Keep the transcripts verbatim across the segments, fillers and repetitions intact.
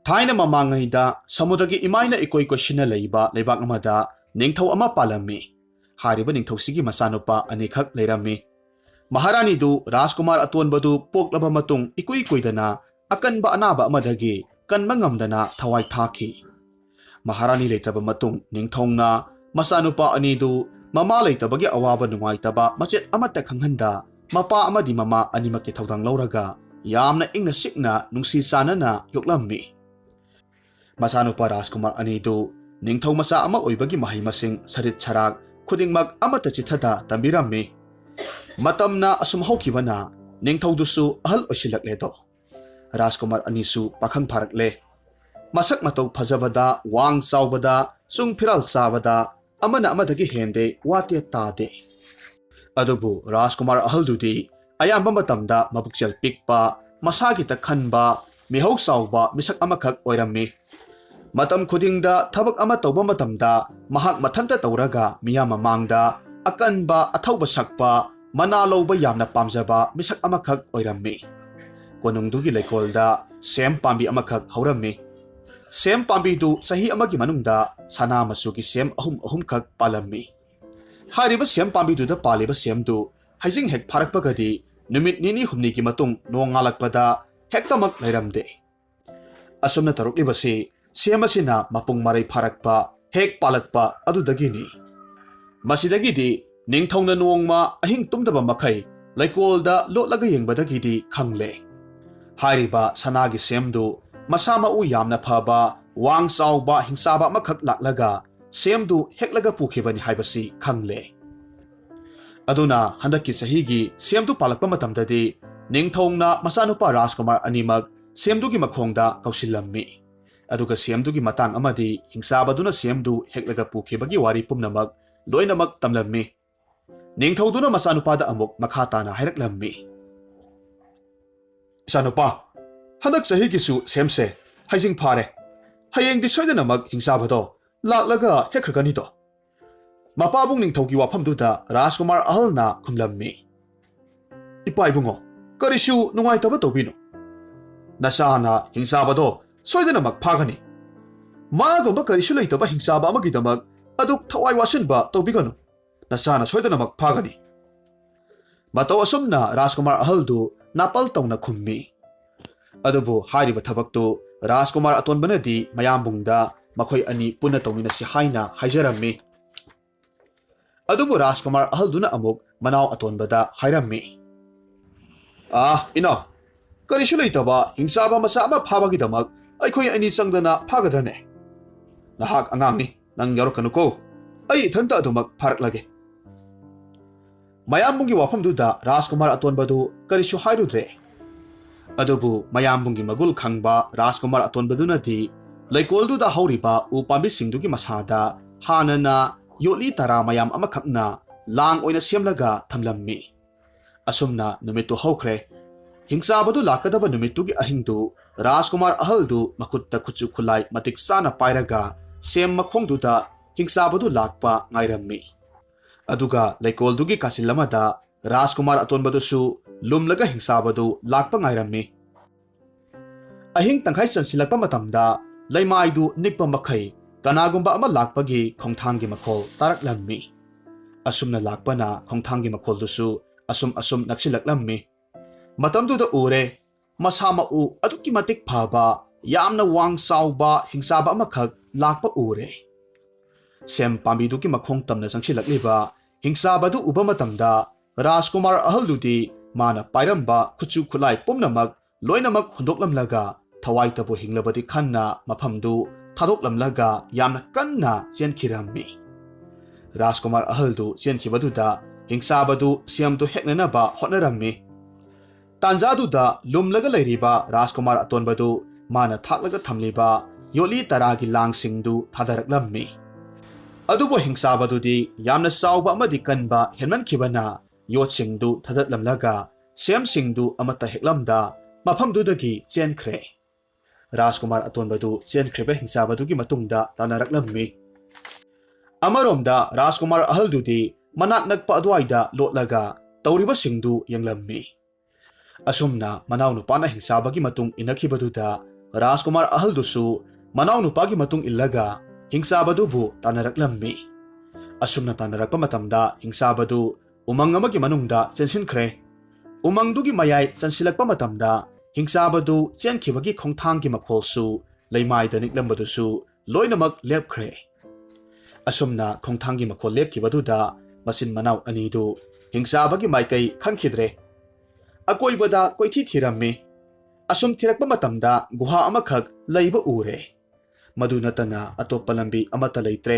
ꯊꯥꯏꯅ ꯃꯃꯥꯡꯉꯩꯗ ꯁꯃꯨꯗ꯭ꯔꯒꯤ ꯏꯃꯥꯏꯅ ꯏꯀꯣꯏ ꯀꯣꯏꯁꯤꯟꯅ ꯂꯩꯕ ꯂꯩꯕꯥꯛ ꯑꯃꯗ ꯅꯤꯡꯊꯧ ꯑꯃ ꯄꯥꯜꯂꯝꯃꯤ꯫ ꯍꯥꯏꯔꯤꯕ ꯅꯤꯡꯊꯧꯁꯤꯒꯤ ꯃꯆꯥꯅꯨꯄꯥ ꯑꯅꯤꯈꯛ ꯂꯩꯔꯝꯃꯤ꯫ ꯃꯍꯥꯔꯥꯅꯤꯗꯨ ꯔꯥꯖꯀꯨꯃꯥꯔ ꯑꯇꯣꯟꯕꯗꯨ ꯄꯣꯛꯂꯕ ꯃꯇꯨꯡ ꯏꯀꯨꯏ ꯀꯨꯏꯗꯅ ꯑꯀꯟꯕ ꯑꯅꯥꯕ ꯑꯃꯗꯒꯤ ꯀꯟꯕ ꯉꯝꯗꯅ ꯊꯋꯥꯏ ꯊꯥꯈꯤ꯫ ꯃꯍꯥꯔꯥꯅꯤ ꯂꯩꯇ꯭ꯔꯕ ꯃꯇꯨꯡ ꯅꯤꯡꯊꯧꯅ ꯃꯆꯥꯅꯨꯄꯥ ꯑꯅꯤꯗꯨ ꯃꯃꯥ ꯂꯩꯇꯕꯒꯤ ꯑꯋꯥꯕ ꯅꯨꯡꯉꯥꯏꯇꯕ ꯃꯆꯦꯠ ꯑꯃꯠꯇ ꯈꯪꯍꯟꯗ ꯃꯄꯥ ꯑꯃꯗꯤ ꯃꯃꯥ ꯑꯅꯤꯃꯛꯀꯤ ꯊꯧꯗꯥꯡ ꯂꯧꯔꯒ ꯌꯥꯝꯅ ꯏꯪꯅ ꯆꯤꯛꯅ ꯅꯨꯡꯁꯤ ꯆꯥꯟꯅꯅ ꯌꯣꯛꯂꯝꯃꯤ꯫ ꯃꯆꯥꯅꯨꯄꯥ ꯔꯥꯖꯀꯨꯃꯥꯔ ꯑꯅꯤꯗꯨ ꯅꯤꯡꯊꯧ ꯃꯆꯥ ꯑꯃ ꯑꯣꯏꯕꯒꯤ ꯃꯍꯩ ꯃꯁꯤꯡ ꯁꯔꯤꯠ ꯁꯔꯥꯛ ꯈꯨꯗꯤꯡꯃꯛ ꯑꯃꯠꯇ ꯆꯤꯊꯗ ꯇꯝꯕꯤꯔꯝꯃꯤ꯫ ꯃꯇꯝꯅ ꯑꯁꯨꯝ ꯍꯧꯈꯤꯕꯅ ꯅꯤꯡꯊꯧꯗꯨꯁꯨ ꯑꯍꯜ ꯑꯣꯏꯁꯤꯜꯂꯛꯂꯦꯗꯣ꯫ ꯔꯥꯖꯀꯨꯃꯥꯔ ꯑꯅꯤꯁꯨ ꯄꯥꯈꯪ ꯐꯥꯔꯛꯂꯦ꯫ ꯃꯁꯛ ꯃꯇꯧ ꯐꯖꯕꯗ, ꯋꯥꯡ ꯆꯥꯎꯕꯗ, ꯆꯨꯡ ꯐꯤꯔꯥꯜ ꯆꯥꯕꯗ, ꯑꯃꯅ ꯑꯃꯗꯒꯤ ꯍꯦꯟꯗꯦ, ꯋꯥꯇꯦ ꯇꯥꯗꯦ꯫ ꯑꯗꯨꯕꯨ ꯔꯥꯖꯀꯨꯃꯥꯔ ꯑꯍꯜꯗꯨꯗꯤ ꯑꯌꯥꯝꯕ ꯃꯇꯝꯗ ꯃꯕꯨꯛꯆꯦꯜ ꯄꯤꯛꯄ, ꯃꯁꯥꯒꯤꯇ ꯈꯟꯕ, ꯃꯤꯍꯧ ꯆꯥꯎꯕ ꯃꯤꯁꯛ ꯑꯃꯈꯛ ꯑꯣꯏꯔꯝꯃꯤ꯫ ꯃꯇꯝ ꯈꯨꯗꯤꯡꯗ ꯊꯕꯛ ꯑꯃ ꯇꯧꯕ ꯃꯇꯝꯗ ꯃꯍꯥꯛ ꯃꯊꯟꯇ ꯇꯧꯔꯒ ꯃꯤꯌꯥꯝ ꯃꯃꯥꯡꯗ ꯑꯀꯟꯕ, ꯑꯊꯧꯕ ꯁꯛꯄ, ꯃꯅꯥ ꯂꯧꯕ ꯌꯥꯝꯅ ꯄꯥꯝꯖꯕ ꯃꯤꯁꯛ ꯑꯃꯈꯛ ꯑꯣꯏꯔꯝꯃꯤ꯫ ꯀꯣꯅꯨꯡꯗꯨꯒꯤ ꯂꯩꯀꯣꯜꯗ ꯁꯦꯝ ꯄꯥꯝꯕꯤ ꯑꯃꯈꯛ ꯍꯧꯔꯝꯃꯤ꯫ ꯁꯦꯝ ꯄꯥꯝꯕꯤꯗꯨ ꯆꯍꯤ ꯑꯃꯒꯤ ꯃꯅꯨꯡꯗ ꯁꯅꯥ ꯃꯆꯨꯒꯤ ꯁꯦꯝ ꯑꯍꯨꯝ ꯑꯍꯨꯝꯈꯛ ꯄꯥꯜꯂꯝꯃꯤ꯫ ꯍꯥꯏꯔꯤꯕ ꯁꯦꯝ ꯄꯥꯝꯕꯤꯗꯨꯗ ꯄꯥꯜꯂꯤꯕ ꯁꯦꯝꯗꯨ ꯍꯩꯖꯤꯡ ꯍꯦꯛ ꯐꯥꯔꯛꯄꯒꯗꯤ ꯅꯨꯃꯤꯠ ꯅꯤꯅꯤ ꯍꯨꯝꯅꯤꯒꯤ ꯃꯇꯨꯡ ꯅꯣꯡꯉꯥꯜꯂꯛꯄꯗ ꯍꯦꯛꯇꯃꯛ ꯂꯩꯔꯝꯗꯦ꯫ ꯑꯁꯨꯝꯅ ꯇꯧꯔꯛꯂꯤꯕꯁꯤ ꯁꯦꯝ ꯑꯁꯤꯅ ꯃꯄꯨꯡ ꯃꯔꯩ ꯐꯥꯔꯛꯄ, ꯍꯦꯛ ꯄꯥꯜꯂꯛꯄ ꯑꯗꯨꯗꯒꯤꯅꯤ꯫ ꯃꯁꯤꯗꯒꯤꯗꯤ ꯅꯤꯡꯊꯧꯅ ꯅꯣꯡꯃ ꯑꯍꯤꯡ ꯇꯨꯝꯗꯕ ꯃꯈꯩ ꯂꯩꯀꯣꯜꯗ ꯂꯣꯠꯂꯒ ꯌꯦꯡꯕꯗꯒꯤꯗꯤ ꯈꯪꯂꯦ꯫ ꯍꯥꯏꯔꯤꯕ ꯁꯅꯥꯒꯤ ꯁꯦꯝꯗꯨ ꯃꯁꯥ ꯃꯎ ꯌꯥꯝꯅ ꯐꯕ, ꯋꯥꯡ ꯆꯥꯎꯕ ꯍꯤꯡꯆꯥꯕ ꯑꯃꯈꯛ ꯂꯥꯛꯂꯒ ꯁꯦꯝꯗꯨ ꯍꯦꯛꯂꯒ ꯄꯨꯈꯤꯕꯅꯤ ꯍꯥꯏꯕꯁꯤ ꯈꯪꯂꯦ꯫ ꯑꯗꯨꯅ ꯍꯟꯗꯛꯀꯤ ꯆꯍꯤꯒꯤ ꯁꯦꯝꯗꯨ ꯄꯥꯜꯂꯛꯄ ꯃꯇꯝꯗꯗꯤ ꯅꯤꯡꯊꯧꯅ ꯃꯆꯥꯅꯨꯄꯥ ꯔꯥꯖꯀꯨꯃꯥꯔ ꯑꯅꯤꯃꯛ ꯁꯦꯝꯗꯨꯒꯤ ꯃꯈꯣꯡꯗ ꯀꯧꯁꯤꯜꯂꯝꯃꯤ꯫ ꯑꯗꯨꯒ ꯁꯦꯝꯗꯨꯒꯤ ꯃꯇꯥꯡ ꯑꯃꯗꯤ ꯍꯤꯡꯆꯥꯕꯗꯨꯅ ꯁꯦꯝꯗꯨ ꯍꯦꯛꯂꯒ ꯄꯨꯈꯤꯕꯒꯤ ꯋꯥꯔꯤ ꯄꯨꯝꯅꯃꯛ ꯂꯣꯏꯅꯃꯛ ꯇꯝꯂꯝꯃꯤ꯫ ꯅꯤꯡꯊꯧꯗꯨꯅ ꯃꯆꯥꯅꯨꯄꯥꯗ ꯑꯃꯨꯛ ꯃꯈꯥ ꯇꯥꯅ ꯍꯥꯏꯔꯛꯂꯝꯃꯤ꯫ "ꯏꯆꯥꯅꯨꯄꯥ, ꯍꯟꯗꯛ ꯆꯍꯤꯒꯤꯁꯨ ꯁꯦꯝꯁꯦ ꯍꯩꯖꯤꯡ ꯐꯥꯔꯦ꯫ ꯍꯌꯦꯡꯗꯤ ꯁꯣꯏꯗꯅꯃꯛ ꯍꯤꯡꯆꯥꯕꯗꯣ ꯂꯥꯛꯂꯒ ꯍꯦꯛꯈ꯭ꯔꯒꯅꯤꯗꯣ?" ꯃꯄꯥꯕꯨꯡ ꯅꯤꯡꯊꯧꯒꯤ ꯋꯥꯐꯝꯗꯨꯗ ꯔꯥꯖꯀꯨꯃꯥꯔ ꯑꯍꯜꯅ ꯈꯨꯝꯂꯝꯃꯤ, "ꯏꯄꯥ ꯏꯕꯨꯡꯉꯣ, ꯀꯔꯤꯁꯨ ꯅꯨꯡꯉꯥꯏꯇꯕ ꯇꯧꯕꯤꯅꯨ꯫ ꯅꯆꯥꯅ ꯍꯤꯡꯆꯥꯕꯗꯣ ꯁꯣꯏꯗꯅꯃꯛ ꯐꯥꯒꯅꯤ꯫ ꯃꯥꯒꯨꯝꯕ ꯀꯔꯤꯁꯨ ꯂꯩꯇꯕ ꯍꯤꯡꯆꯥꯕ ꯑꯃꯒꯤꯗꯃꯛ ꯑꯗꯨꯛ ꯊꯋꯥꯏ ꯋꯥꯁꯤꯟꯕ ꯇꯧꯕꯤꯒꯅꯨ꯫ ꯅꯆꯥꯅ ꯁꯣꯏꯗꯅꯃꯛ ꯐꯥꯒꯅꯤ꯫ ꯃꯇꯧ ꯑꯁꯨꯝꯅ ꯔꯥꯖꯀꯨꯃꯥꯔ ꯑꯍꯜꯗꯨ ꯅꯥꯄꯜ ꯇꯧꯅ ꯈꯨꯝꯃꯤ꯫ ꯑꯗꯨꯕꯨ ꯍꯥꯏꯔꯤꯕ ꯊꯕꯛꯇꯨ ꯔꯥꯖꯀꯨꯃꯥꯔ ꯑꯇꯣꯟꯕꯅꯗꯤ ꯃꯌꯥꯝꯕꯨꯡꯗ ꯃꯈꯣꯏ ꯑꯅꯤ ꯄꯨꯟꯅ ꯇꯧꯃꯤꯟꯅꯁꯤ ꯍꯥꯏꯅ ꯍꯥꯏꯖꯔꯝꯃꯤ꯫ ꯑꯗꯨꯕꯨ ꯔꯥꯖꯀꯨꯃꯥꯔ ꯑꯍꯜꯗꯨꯅ ꯑꯃꯨꯛ ꯃꯅꯥꯎ ꯑꯇꯣꯟꯕꯗ ꯍꯥꯏꯔꯝꯃꯤ, "ꯑꯥ, ꯏꯅꯥꯎ, ꯀꯔꯤꯁꯨ ꯂꯩꯇꯕ ꯍꯤꯡꯆꯥꯕ ꯃꯆꯥ ꯑꯃ ꯐꯥꯕꯒꯤꯗꯃꯛ ꯑꯩꯈꯣꯏ ꯑꯅꯤ ꯆꯪꯗꯅ ꯐꯥꯒꯗ꯭ꯔꯅꯦ? ꯅꯍꯥꯛ ꯑꯉꯥꯡꯅꯤ, ꯅꯪ ꯌꯥꯎꯔꯛꯀꯅꯨꯀꯣ꯫ ꯑꯩ ꯏꯊꯟꯇ ꯑꯗꯨꯃꯛ ꯐꯥꯔꯛꯂꯒꯦ꯫" ꯃꯌꯥꯝꯕꯨꯡꯒꯤ ꯋꯥꯐꯝꯗꯨꯗ ꯔꯥꯖꯀꯨꯃꯥꯔ ꯑꯇꯣꯟꯕꯗꯨ ꯀꯔꯤꯁꯨ ꯍꯥꯏꯔꯨꯗ꯭ꯔꯦ꯫ ꯑꯗꯨꯕꯨ ꯃꯌꯥꯝꯕꯨꯡꯒꯤ ꯃꯒꯨꯜ ꯈꯪꯕ ꯔꯥꯖꯀꯨꯃꯥꯔ ꯑꯇꯣꯟꯕꯗꯨꯅꯗꯤ ꯂꯩꯀꯣꯜꯗꯨꯗ ꯍꯧꯔꯤꯕ ꯎ ꯄꯥꯝꯕꯤꯁꯤꯡꯗꯨꯒꯤ ꯃꯁꯥꯗ ꯍꯥꯟꯅꯅ ꯌꯣꯠꯂꯤ ꯇꯔꯥ ꯃꯌꯥꯝ ꯑꯃꯈꯛꯅ ꯂꯥꯡ ꯑꯣꯏꯅ ꯁꯦꯝꯂꯒ ꯊꯝꯂꯝꯃꯤ꯫ ꯑꯁꯨꯝꯅ ꯅꯨꯃꯤꯠꯇꯨ ꯍꯧꯈ꯭ꯔꯦ꯫ ꯍꯤꯡꯆꯥꯕꯗꯨ ꯂꯥꯛꯀꯗꯕ ꯅꯨꯃꯤꯠꯇꯨꯒꯤ ꯑꯍꯤꯡꯗꯨ ꯔꯥꯖꯀꯨꯃꯥꯔ ꯑꯍꯜꯗꯨ ꯃꯈꯨꯠꯇ ꯈꯨꯠꯁꯨ ꯈꯨꯠꯂꯥꯏ ꯃꯇꯤꯛ ꯆꯥꯅ ꯄꯥꯏꯔꯒ ꯁꯦꯝ ꯃꯈꯣꯡꯗꯨꯗ ꯍꯤꯡꯆꯥꯕꯗꯨ ꯂꯥꯛꯄ ꯉꯥꯏꯔꯝꯃꯤ꯫ ꯑꯗꯨꯒ ꯂꯩꯀꯣꯜꯗꯨꯒꯤ ꯀꯥꯆꯤꯜ ꯑꯃꯗ ꯔꯥꯖꯀꯨꯃꯥꯔ ꯑꯇꯣꯟꯕꯗꯨꯁꯨ ꯂꯨꯝꯂꯒ ꯍꯤꯡꯆꯥꯕꯗꯨ ꯂꯥꯛꯄ ꯉꯥꯏꯔꯝꯃꯤ꯫ ꯑꯍꯤꯡ ꯇꯪꯈꯥꯏ ꯆꯟꯁꯤꯜꯂꯛꯄ ꯃꯇꯝꯗ ꯂꯩꯃꯥꯏꯗꯨ ꯅꯤꯛꯄ ꯃꯈꯩ ꯀꯅꯥꯒꯨꯝꯕ ꯑꯃ ꯂꯥꯛꯄꯒꯤ ꯈꯣꯡꯊꯥꯡꯒꯤ ꯃꯈꯣꯜ ꯇꯥꯔꯛꯂꯝꯃꯤ꯫ ꯑꯁꯨꯝꯅ ꯂꯥꯛꯄꯅ ꯈꯣꯡꯊꯥꯡꯒꯤ ꯃꯈꯣꯜꯗꯨꯁꯨ ꯑꯁꯨꯝ ꯑꯁꯨꯝ ꯅꯛꯁꯤꯜꯂꯛꯂꯝꯃꯤ꯫ ꯃꯇꯝꯗꯨꯗ ꯎꯔꯦ, ꯃꯁꯥ ꯃꯎ ꯑꯗꯨꯛꯀꯤ ꯃꯇꯤꯛ ꯐꯕ, ꯌꯥꯝꯅ ꯋꯥꯡ ꯆꯥꯎꯕ ꯍꯤꯡꯆꯥꯕ ꯑꯃꯈꯛ ꯂꯥꯛꯄ ꯎꯔꯦ꯫ ꯁꯦꯝ ꯄꯥꯝꯕꯤꯗꯨꯒꯤ ꯃꯈꯣꯡ ꯇꯝꯅ ꯆꯪꯁꯤꯜꯂꯛꯂꯤꯕ ꯍꯤꯡꯆꯥꯕꯗꯨ ꯎꯕ ꯃꯇꯝꯗ ꯔꯥꯖꯀꯨꯃꯥꯔ ꯑꯍꯜꯗꯨꯗꯤ ꯃꯥꯅ ꯄꯥꯏꯔꯝꯕ ꯈꯨꯠꯁꯨ ꯈꯨꯠꯂꯥꯏ ꯄꯨꯝꯅꯃꯛ ꯂꯣꯏꯅꯃꯛ ꯍꯨꯟꯗꯣꯛꯂꯝꯂꯒ ꯊꯋꯥꯏꯇꯕꯨ ꯍꯤꯡꯂꯕꯗꯤ ꯈꯟꯅ ꯃꯐꯝꯗꯨ ꯊꯥꯗꯣꯛꯂꯝꯂꯒ ꯌꯥꯝꯅ ꯀꯟꯅ ꯆꯦꯟꯈꯤꯔꯝꯃꯤ꯫ ꯔꯥꯖꯀꯨꯃꯥꯔ ꯑꯍꯜꯗꯨ ꯆꯦꯟꯈꯤꯕꯗꯨꯗ ꯍꯤꯡꯆꯥꯕꯗꯨ ꯁꯦꯝꯗꯨ ꯍꯦꯛꯅꯅꯕ ꯍꯣꯠꯅꯔꯝꯃꯤ꯫ ꯇꯥꯟꯖꯥꯗꯨꯗ ꯂꯨꯝꯂꯒ ꯂꯩꯔꯤꯕ ꯔꯥꯖꯀꯨꯃꯥꯔ ꯑꯇꯣꯟꯕꯗꯨ ꯃꯥꯅ ꯊꯥꯛꯂꯒ ꯊꯝꯂꯤꯕ ꯌꯣꯠꯂꯤ ꯇꯔꯥꯒꯤ ꯂꯥꯡꯁꯤꯡꯗꯨ ꯊꯥꯗꯔꯛꯂꯝꯃꯤ꯫ ꯑꯗꯨꯕꯨ ꯍꯤꯡꯆꯥꯕꯗꯨꯗꯤ ꯌꯥꯝꯅ ꯆꯥꯎꯕ ꯑꯃꯗꯤ ꯀꯟꯕ ꯍꯦꯟꯃꯟꯈꯤꯕꯅ ꯌꯣꯠꯁꯤꯡꯗꯨ ꯊꯥꯗꯠꯂꯝꯂꯒ ꯁꯦꯝꯁꯤꯡꯗꯨ ꯑꯃꯠꯇ ꯍꯦꯛꯂꯝꯗ ꯃꯐꯝꯗꯨꯗꯒꯤ ꯆꯦꯟꯈ꯭ꯔꯦ꯫ ꯔꯥꯖꯀꯨꯃꯥꯔ ꯑꯇꯣꯟꯕꯗꯨ ꯆꯦꯟꯈ꯭ꯔꯤꯕ ꯍꯤꯡꯆꯥꯕꯗꯨꯒꯤ ꯃꯇꯨꯡꯗ ꯇꯥꯟꯅꯔꯛꯂꯝꯃꯤ꯫ ꯑꯃꯔꯣꯝꯗ ꯔꯥꯖꯀꯨꯃꯥꯔ ꯑꯍꯜꯗꯨꯗꯤ ꯃꯅꯥꯛ ꯅꯛꯄ ꯑꯗꯨꯋꯥꯏꯗ ꯂꯣꯠꯂꯒ ꯇꯧꯔꯤꯕꯁꯤꯡꯗꯨ ꯌꯦꯡꯂꯝꯃꯤ꯫ ꯑꯁꯨꯝꯅ ꯃꯅꯥꯎꯅꯨꯄꯥꯅ ꯍꯤꯡꯆꯥꯕꯒꯤ ꯃꯇꯨꯡ ꯏꯟꯅꯈꯤꯕꯗꯨꯗ ꯔꯥꯖꯀꯨꯃꯥꯔ ꯑꯍꯜꯗꯨꯁꯨ ꯃꯅꯥꯎꯅꯨꯄꯥꯒꯤ ꯃꯇꯨꯡ ꯏꯜꯂꯒ ꯍꯤꯡꯆꯥꯕꯗꯨꯕꯨ ꯇꯥꯟꯅꯔꯛꯂꯝꯃꯤ꯫ ꯑꯁꯨꯝꯅ ꯇꯥꯟꯅꯔꯛꯄ ꯃꯇꯝꯗ ꯍꯤꯡꯆꯥꯕꯗꯨ ꯎꯃꯪ ꯑꯃꯒꯤ ꯃꯅꯨꯡꯗ ꯆꯦꯟꯁꯤꯟꯈ꯭ꯔꯦ꯫ ꯎꯃꯪꯗꯨꯒꯤ ꯃꯌꯥꯏ ꯆꯟꯁꯤꯜꯂꯛꯄ ꯃꯇꯝꯗ ꯍꯤꯡꯆꯥꯕꯗꯨ ꯆꯦꯟꯈꯤꯕꯒꯤ ꯈꯣꯡꯊꯥꯡꯒꯤ ꯃꯈꯣꯜꯁꯨ, ꯂꯩꯃꯥꯏꯗ ꯅꯤꯛꯂꯝꯕꯗꯨꯁꯨ ꯂꯣꯏꯅꯃꯛ ꯂꯦꯞꯈ꯭ꯔꯦ꯫ ꯑꯁꯨꯝꯅ ꯈꯣꯡꯊꯥꯡꯒꯤ ꯃꯈꯣꯜ ꯂꯦꯞꯈꯤꯕꯗꯨꯗ ꯃꯆꯤꯟ ꯃꯅꯥꯎ ꯑꯅꯤꯗꯨ ꯍꯤꯡꯆꯥꯕꯒꯤ ꯃꯥꯏꯀꯩ ꯈꯪꯈꯤꯗ꯭ꯔꯦ꯫ ꯑꯀꯣꯏꯕꯗ ꯀꯣꯏꯊꯤ ꯊꯤꯔꯝꯃꯤ꯫ ꯑꯁꯨꯝ ꯊꯤꯔꯛꯄ ꯃꯇꯝꯗ ꯒꯨꯍꯥ ꯑꯃꯈꯛ ꯂꯩꯕ ꯎꯔꯦ꯫ ꯃꯗꯨ ꯅꯠꯇꯅ ꯑꯇꯣꯞꯄ ꯂꯝꯕꯤ ꯑꯃꯠꯇ ꯂꯩꯇ꯭ꯔꯦ꯫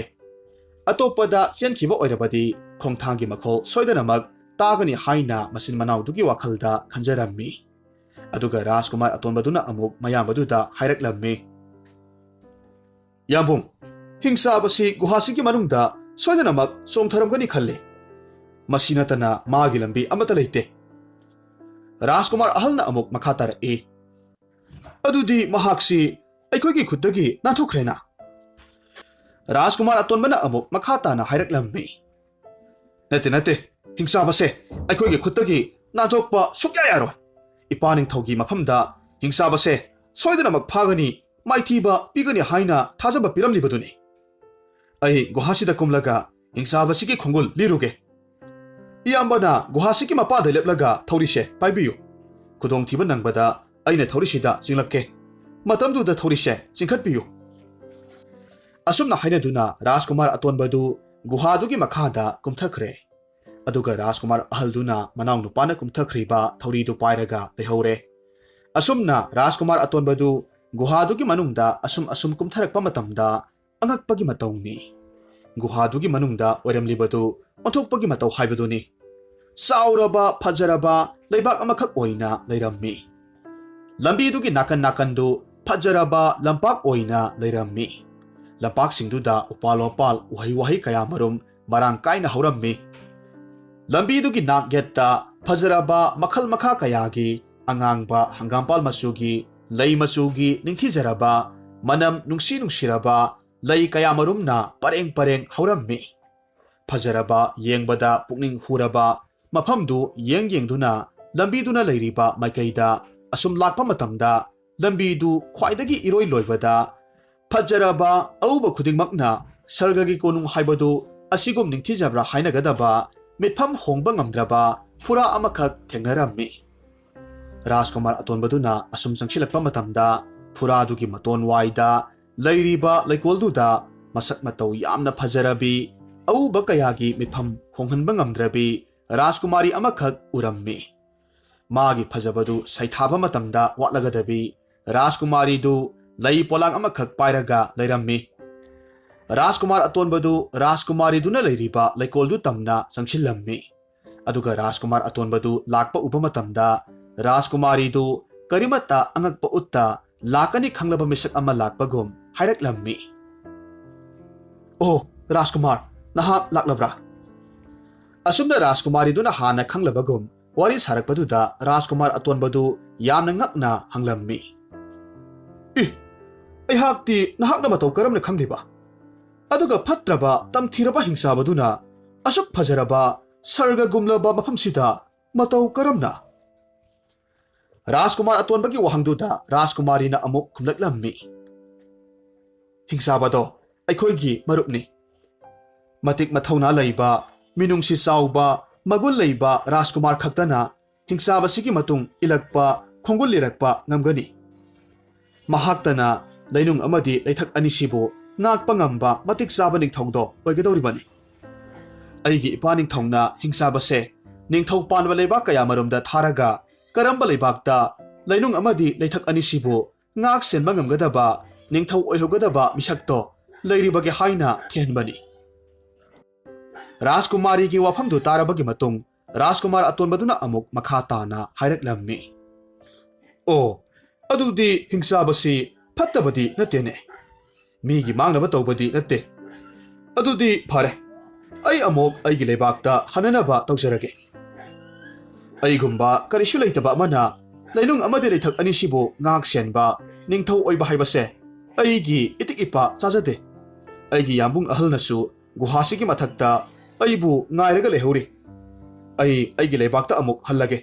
ꯑꯇꯣꯞꯄꯗ ꯆꯦꯟꯈꯤꯕ ꯑꯣꯏꯔꯕꯗꯤ ꯈꯣꯡꯊꯥꯡꯒꯤ ꯃꯈꯣꯜ ꯁꯣꯏꯗꯅꯃꯛ ꯇꯥꯒꯅꯤ ꯍꯥꯏꯅ ꯃꯆꯤꯟ ꯃꯅꯥꯎꯗꯨꯒꯤ ꯋꯥꯈꯜꯗ ꯈꯟꯖꯔꯝꯃꯤ꯫ ꯑꯗꯨꯒ ꯔꯥꯖꯀꯨꯃꯥꯔ ꯑꯇꯣꯟꯕꯗꯨꯅ ꯑꯃꯨꯛ ꯃꯌꯥꯝꯕꯗꯨꯗ ꯍꯥꯏꯔꯛꯂꯝꯃꯤ, "ꯌꯥꯝꯕꯨꯡ, ꯍꯤꯡꯆꯥꯕꯁꯤ ꯒꯨꯍꯥꯁꯤꯒꯤ ꯃꯅꯨꯡꯗ ꯁꯣꯏꯗꯅꯃꯛ ꯆꯣꯡꯊꯔꯝꯒꯅꯤ ꯈꯜꯂꯤ꯫ ꯃꯁꯤ ꯅꯠꯇꯅ ꯃꯥꯒꯤ ꯂꯝꯕꯤ ꯑꯃꯠꯇ ꯂꯩꯇꯦ꯫" ꯔꯥꯖꯀꯨꯃꯥꯔ ꯑꯍꯜꯅ ꯑꯃꯨꯛ ꯃꯈꯥ ꯇꯥꯔꯛꯏ, "ꯑꯗꯨꯗꯤ ꯃꯍꯥꯛꯁꯤ ꯑꯩꯈꯣꯏꯒꯤ ꯈꯨꯠꯇꯒꯤ ꯅꯥꯟꯊꯣꯛꯈ꯭ꯔꯦꯅ?" ꯔꯥꯖꯀꯨꯃꯥꯔ ꯑꯇꯣꯟꯕꯅ ꯑꯃꯨꯛ ꯃꯈꯥ ꯇꯥꯅ ꯍꯥꯏꯔꯛꯂꯝꯃꯤ, "ꯅꯠꯇꯦ, ꯅꯠꯇꯦ, ꯍꯤꯡꯆꯥꯕꯁꯦ ꯑꯩꯈꯣꯏꯒꯤ ꯈꯨꯠꯇꯒꯤ ꯅꯥꯟꯊꯣꯛꯄ ꯁꯨꯛꯌꯥ ꯌꯥꯔꯣꯏ꯫ ꯏꯄꯥ ꯅꯤꯡꯊꯧꯒꯤ ꯃꯐꯝꯗ ꯍꯤꯡꯆꯥꯕꯁꯦ ꯁꯣꯏꯗꯅꯃꯛ ꯐꯥꯒꯅꯤ, ꯃꯥꯏꯊꯤꯕ ꯄꯤꯒꯅꯤ ꯍꯥꯏꯅ ꯊꯥꯖꯕ ꯄꯤꯔꯝꯂꯤꯕꯗꯨꯅꯤ꯫ ꯑꯩ ꯒꯨꯍꯥꯁꯤꯗ ꯀꯨꯝꯂꯒ ꯍꯤꯡꯆꯥꯕꯁꯤꯒꯤ ꯈꯣꯡꯒꯨꯜ ꯂꯤꯔꯨꯒꯦ꯫ ꯏꯌꯥꯝꯕꯅ ꯒꯨꯍꯥꯁꯤꯒꯤ ꯃꯄꯥꯗ ꯂꯦꯞꯂꯒ ꯊꯧꯔꯤꯁꯦ ꯄꯥꯏꯕꯤꯌꯨ꯫ ꯈꯨꯗꯣꯡꯊꯤꯕ ꯅꯪꯕꯗ ꯑꯩꯅ ꯊꯧꯔꯤꯁꯤꯗ ꯆꯤꯡꯂꯛꯀꯦ꯫ ꯃꯇꯝꯗꯨꯗ ꯊꯧꯔꯤꯁꯦ ꯆꯤꯡꯈꯠꯄꯤꯌꯨ꯫" ꯑꯁꯨꯝꯅ ꯍꯥꯏꯅꯗꯨꯅ ꯔꯥꯖꯀꯨꯃꯥꯔ ꯑꯇꯣꯟꯕꯗꯨ ꯒꯨꯍꯥꯗꯨꯒꯤ ꯃꯈꯥꯗ ꯀꯨꯝꯊꯈ꯭ꯔꯦ꯫ ꯑꯗꯨꯒ ꯔꯥꯖꯀꯨꯃꯥꯔ ꯑꯍꯜꯗꯨꯅ ꯃꯅꯥꯎꯅꯨꯄꯥꯅ ꯀꯨꯝꯊꯈ꯭ꯔꯤꯕ ꯊꯧꯔꯤꯗꯨ ꯄꯥꯏꯔꯒ ꯂꯩꯍꯧꯔꯦ꯫ ꯑꯁꯨꯝꯅ ꯔꯥꯖꯀꯨꯃꯥꯔ ꯑꯇꯣꯟꯕꯗꯨ ꯒꯨꯍꯥꯗꯨꯒꯤ ꯃꯅꯨꯡꯗ ꯑꯁꯨꯝ ꯑꯁꯨꯝ ꯀꯨꯝꯊꯔꯛꯄ ꯃꯇꯝꯗ ꯑꯉꯛꯄꯒꯤ ꯃꯇꯧꯅꯤ꯫ ꯒꯨꯍꯥꯗꯨꯒꯤ ꯃꯅꯨꯡꯗ ꯑꯣꯏꯔꯝꯂꯤꯕꯗꯨ ꯑꯣꯟꯊꯣꯛꯄꯒꯤ ꯃꯇꯧ ꯍꯥꯏꯕꯗꯨꯅꯤ꯫ ꯆꯥꯎꯔꯕ, ꯐꯖꯔꯕ ꯂꯩꯕꯥꯛ ꯑꯃꯈꯛ ꯑꯣꯏꯅ ꯂꯩꯔꯝꯃꯤ꯫ ꯂꯝꯕꯤꯗꯨꯒꯤ ꯅꯥꯀꯟ ꯅꯥꯀꯟꯗꯨ ꯐꯖꯔꯕ ꯂꯝꯄꯥꯛ ꯑꯣꯏꯅ ꯂꯩꯔꯝꯃꯤ꯫ ꯂꯝꯄꯥꯛꯁꯤꯡꯗꯨꯗ ꯎꯄꯥꯜ ꯋꯥꯄꯥꯜ, ꯎꯍꯩ ꯋꯥꯍꯩ ꯀꯌꯥꯃꯔꯨꯝ ꯃꯔꯥꯡ ꯀꯥꯏꯅ ꯍꯧꯔꯝꯃꯤ꯫ ꯂꯝꯕꯤꯗꯨꯒꯤ ꯅꯥꯛ ꯌꯦꯠꯇ ꯐꯖꯔꯕ ꯃꯈꯜ ꯃꯈꯥ ꯀꯌꯥꯒꯤ ꯑꯉꯥꯡꯕ ꯍꯪꯒꯥꯝꯄꯥꯜ ꯃꯆꯨꯒꯤ, ꯂꯩ ꯃꯆꯨꯒꯤ ꯅꯤꯡꯊꯤꯖꯔꯕ, ꯃꯅꯝ ꯅꯨꯡꯁꯤ ꯅꯨꯡꯁꯤꯔꯕ ꯂꯩ ꯀꯌꯥꯃꯔꯨꯝꯅ ꯄꯔꯦꯡ ꯄꯔꯦꯡ ꯍꯧꯔꯝꯃꯤ꯫ ꯐꯖꯔꯕ, ꯌꯦꯡꯕꯗ ꯄꯨꯛꯅꯤꯡ ꯍꯨꯔꯕ ꯃꯐꯝꯗꯨ ꯌꯦꯡ ꯌꯦꯡꯗꯨꯅ ꯂꯝꯕꯤꯗꯨꯅ ꯂꯩꯔꯤꯕ ꯃꯥꯏꯀꯩꯗ ꯑꯁꯨꯝ ꯂꯥꯛꯄ ꯃꯇꯝꯗ ꯂꯝꯕꯤꯗꯨ ꯈ꯭ꯋꯥꯏꯗꯒꯤ ꯏꯔꯣꯏ ꯂꯣꯏꯕꯗ ꯐꯖꯔꯕ ꯑꯎꯕ ꯈꯨꯗꯤꯡꯃꯛꯅ ꯁꯔꯒꯒꯤ ꯀꯣꯅꯨꯡ ꯍꯥꯏꯕꯗꯨ ꯑꯁꯤꯒꯨꯝ ꯅꯤꯡꯊꯤꯖꯕ꯭ꯔꯥ ꯍꯥꯏꯅꯒꯗꯕ ꯃꯤꯠꯐꯝ ꯍꯣꯡꯕ ꯉꯝꯗ꯭ꯔꯕ ꯐꯨꯔꯥ ꯑꯃꯈꯛ ꯊꯦꯡꯅꯔꯝꯃꯤ꯫ ꯔꯥꯖꯀꯨꯃꯥꯔ ꯑꯇꯣꯟꯕꯗꯨꯅ ꯑꯁꯨꯝ ꯆꯪꯁꯤꯜꯂꯛꯄ ꯃꯇꯝꯗ ꯐꯨꯔꯥꯗꯨꯒꯤ ꯃꯇꯣꯟ ꯋꯥꯏꯗ ꯂꯩꯔꯤꯕ ꯂꯩꯀꯣꯜꯗꯨꯗ ꯃꯁꯛ ꯃꯇꯧ ꯌꯥꯝꯅ ꯐꯖꯔꯕꯤ, ꯑꯎꯕ ꯀꯌꯥꯒꯤ ꯃꯤꯠꯐꯝ ꯍꯣꯡꯍꯟꯕ ꯉꯝꯗ꯭ꯔꯕꯤ ꯔꯥꯖꯀꯨꯃꯥꯔꯤ ꯑꯃꯈꯛ ꯎꯔꯝꯃꯤ꯫ ꯃꯥꯒꯤ ꯐꯖꯕꯗꯨ ꯁꯩꯊꯥꯕ ꯃꯇꯝꯗ ꯋꯥꯠꯂꯒꯗꯕꯤ ꯔꯥꯖꯀꯨꯃꯥꯔꯤꯗꯨ ꯂꯩ ꯄꯣꯂꯥꯡ ꯑꯃꯈꯛ ꯄꯥꯏꯔꯒ ꯂꯩꯔꯝꯃꯤ꯫ ꯔꯥꯖꯀꯨꯃꯥꯔ ꯑꯇꯣꯟꯕꯗꯨ ꯔꯥꯖꯀꯨꯃꯥꯔꯤꯗꯨꯅ ꯂꯩꯔꯤꯕ ꯂꯩꯀꯣꯜꯗꯨ ꯇꯝꯅ ꯆꯪꯁꯤꯜꯂꯝꯃꯤ꯫ ꯑꯗꯨꯒ ꯔꯥꯖꯀꯨꯃꯥꯔ ꯑꯇꯣꯟꯕꯗꯨ ꯂꯥꯛꯄ ꯎꯕ ꯃꯇꯝꯗ ꯔꯥꯖꯀꯨꯃꯥꯔꯤꯗꯨ ꯀꯔꯤꯃꯠꯇ ꯑꯉꯛꯄ ꯎꯠꯇ ꯂꯥꯛꯀꯅꯤ ꯈꯪꯂꯕ ꯃꯤꯁꯛ ꯑꯃ ꯂꯥꯛꯄꯒꯨꯝ ꯍꯥꯏꯔꯛꯂꯝꯃꯤ꯫ "ꯑꯣ, ꯔꯥꯖꯀꯨꯃꯥꯔ, ꯅꯍꯥꯛ ꯂꯥꯛꯂꯕ꯭ꯔꯥ?" ꯑꯁꯨꯝꯅ ꯔꯥꯖꯀꯨꯃꯥꯔꯤꯗꯨꯅ ꯍꯥꯟꯅ ꯈꯪꯂꯕꯒꯨꯝ ꯋꯥꯔꯤ ꯁꯥꯔꯛꯄꯗꯨꯗ ꯔꯥꯖꯀꯨꯃꯥꯔ ꯑꯇꯣꯟꯕꯗꯨ ꯌꯥꯝꯅ ꯉꯛꯅ ꯍꯪꯂꯝꯃꯤ꯫ "ꯏ, ꯑꯩꯍꯥꯛꯇꯤ ꯅꯍꯥꯛꯅ ꯃꯇꯧ ꯀꯔꯝꯅ ꯈꯪꯂꯤꯕ? ꯑꯗꯨꯒ ꯐꯠꯇ꯭ꯔꯕ, ꯇꯝꯊꯤꯔꯕ ꯍꯤꯡꯆꯥꯕꯗꯨꯅ ꯑꯁꯨꯛ ꯐꯖꯔꯕ ꯁꯔꯒꯒꯨꯝꯂꯕ ꯃꯐꯝꯁꯤꯗ ꯃꯇꯧ ꯀꯔꯝꯅ?" ꯔꯥꯖꯀꯨꯃꯥꯔ ꯑꯇꯣꯟꯕꯒꯤ ꯋꯥꯍꯪꯗꯨꯗ ꯔꯥꯖꯀꯨꯃꯥꯔꯤꯅ ꯑꯃꯨꯛ ꯈꯨꯝꯂꯛꯂꯝꯃꯤ꯫ "ꯍꯤꯡꯆꯥꯕꯗꯣ ꯑꯩꯈꯣꯏꯒꯤ ꯃꯔꯨꯞꯅꯤ꯫ ꯃꯇꯤꯛ ꯃꯊꯧꯅꯥ ꯂꯩꯕ, ꯃꯤꯅꯨꯡꯁꯤ ꯆꯥꯎꯕ, ꯃꯒꯨꯟ ꯂꯩꯕ ꯔꯥꯖꯀꯨꯃꯥꯔ ꯈꯛꯇꯅ ꯍꯤꯡꯆꯥꯕꯁꯤꯒꯤ ꯃꯇꯨꯡ ꯏꯜꯂꯛꯄ, ꯈꯣꯡꯒꯨꯜ ꯂꯤꯔꯛꯄ ꯉꯝꯒꯅꯤ꯫ ꯃꯍꯥꯛꯇꯅ ꯂꯩꯅꯨꯡ ꯑꯃꯗꯤ ꯂꯩꯊꯛ ꯑꯅꯤꯁꯤꯕꯨ ꯉꯥꯛꯄ ꯉꯝꯕ ꯃꯇꯤꯛ ꯆꯥꯕ ꯅꯤꯡꯊꯧꯗꯣ ꯑꯣꯏꯒꯗꯧꯔꯤꯕꯅꯤ꯫ ꯑꯩꯒꯤ ꯏꯄꯥ ꯅꯤꯡꯊꯧꯅ ꯍꯤꯡꯆꯥꯕꯁꯦ ꯅꯤꯡꯊꯧ ꯄꯥꯟꯕ ꯂꯩꯕꯥꯛ ꯀꯌꯥꯃꯔꯨꯝꯗ ꯊꯥꯔꯒ ꯀꯔꯝꯕ ꯂꯩꯕꯥꯛꯇ ꯂꯩꯅꯨꯡ ꯑꯃꯗꯤ ꯂꯩꯊꯛ ꯑꯅꯤꯁꯤꯕꯨ ꯉꯥꯛ ꯁꯦꯟꯕ ꯉꯝꯒꯗꯕ ꯅꯤꯡꯊꯧ ꯑꯣꯏꯍꯧꯒꯗꯕ ꯃꯤꯁꯛꯇꯣ ꯂꯩꯔꯤꯕꯒꯦ ꯍꯥꯏꯅ ꯊꯤꯍꯟꯕꯅꯤ꯫" ꯔꯥꯖꯀꯨꯃꯥꯔꯤꯒꯤ ꯋꯥꯐꯝꯗꯨ ꯇꯥꯔꯕꯒꯤ ꯃꯇꯨꯡ ꯔꯥꯖꯀꯨꯃꯥꯔ ꯑꯇꯣꯟꯕꯗꯨꯅ ꯑꯃꯨꯛ ꯃꯈꯥ ꯇꯥꯅ ꯍꯥꯏꯔꯛꯂꯝꯃꯤ꯫ "ꯑꯣ, ꯑꯗꯨꯗꯤ ꯍꯤꯡꯆꯥꯕꯁꯤ ꯐꯠꯇꯕꯗꯤ ꯅꯠꯇꯦꯅꯦ꯫ ꯃꯤꯒꯤ ꯃꯥꯡꯅꯕ ꯇꯧꯕꯗꯤ ꯅꯠꯇꯦ꯫ ꯑꯗꯨꯗꯤ ꯐꯔꯦ, ꯑꯩ ꯑꯃꯨꯛ ꯑꯩꯒꯤ ꯂꯩꯕꯥꯛꯇ ꯍꯟꯅꯅꯕ ꯇꯧꯖꯔꯒꯦ꯫ ꯑꯩꯒꯨꯝꯕ ꯀꯔꯤꯁꯨ ꯂꯩꯇꯕ ꯑꯃꯅ ꯂꯩꯅꯨꯡ ꯑꯃꯗꯤ ꯂꯩꯊꯛ ꯑꯅꯤꯁꯤꯕꯨ ꯉꯥꯛ ꯁꯦꯟꯕ ꯅꯤꯡꯊꯧ ꯑꯣꯏꯕ ꯍꯥꯏꯕꯁꯦ ꯑꯩꯒꯤ ꯏꯇꯤꯛ ꯏꯄꯥ ꯆꯥꯖꯗꯦ꯫ ꯑꯩꯒꯤ ꯌꯥꯝꯕꯨꯡ ꯑꯍꯜꯅꯁꯨ ꯒꯨꯍꯥꯁꯤꯒꯤ ꯃꯊꯛꯇ ꯑꯩꯕꯨ ꯉꯥꯏꯔꯒ ꯂꯩꯍꯧꯔꯤ꯫ ꯑꯩ ꯑꯩꯒꯤ ꯂꯩꯕꯥꯛꯇ ꯑꯃꯨꯛ ꯍꯜꯂꯒꯦ꯫"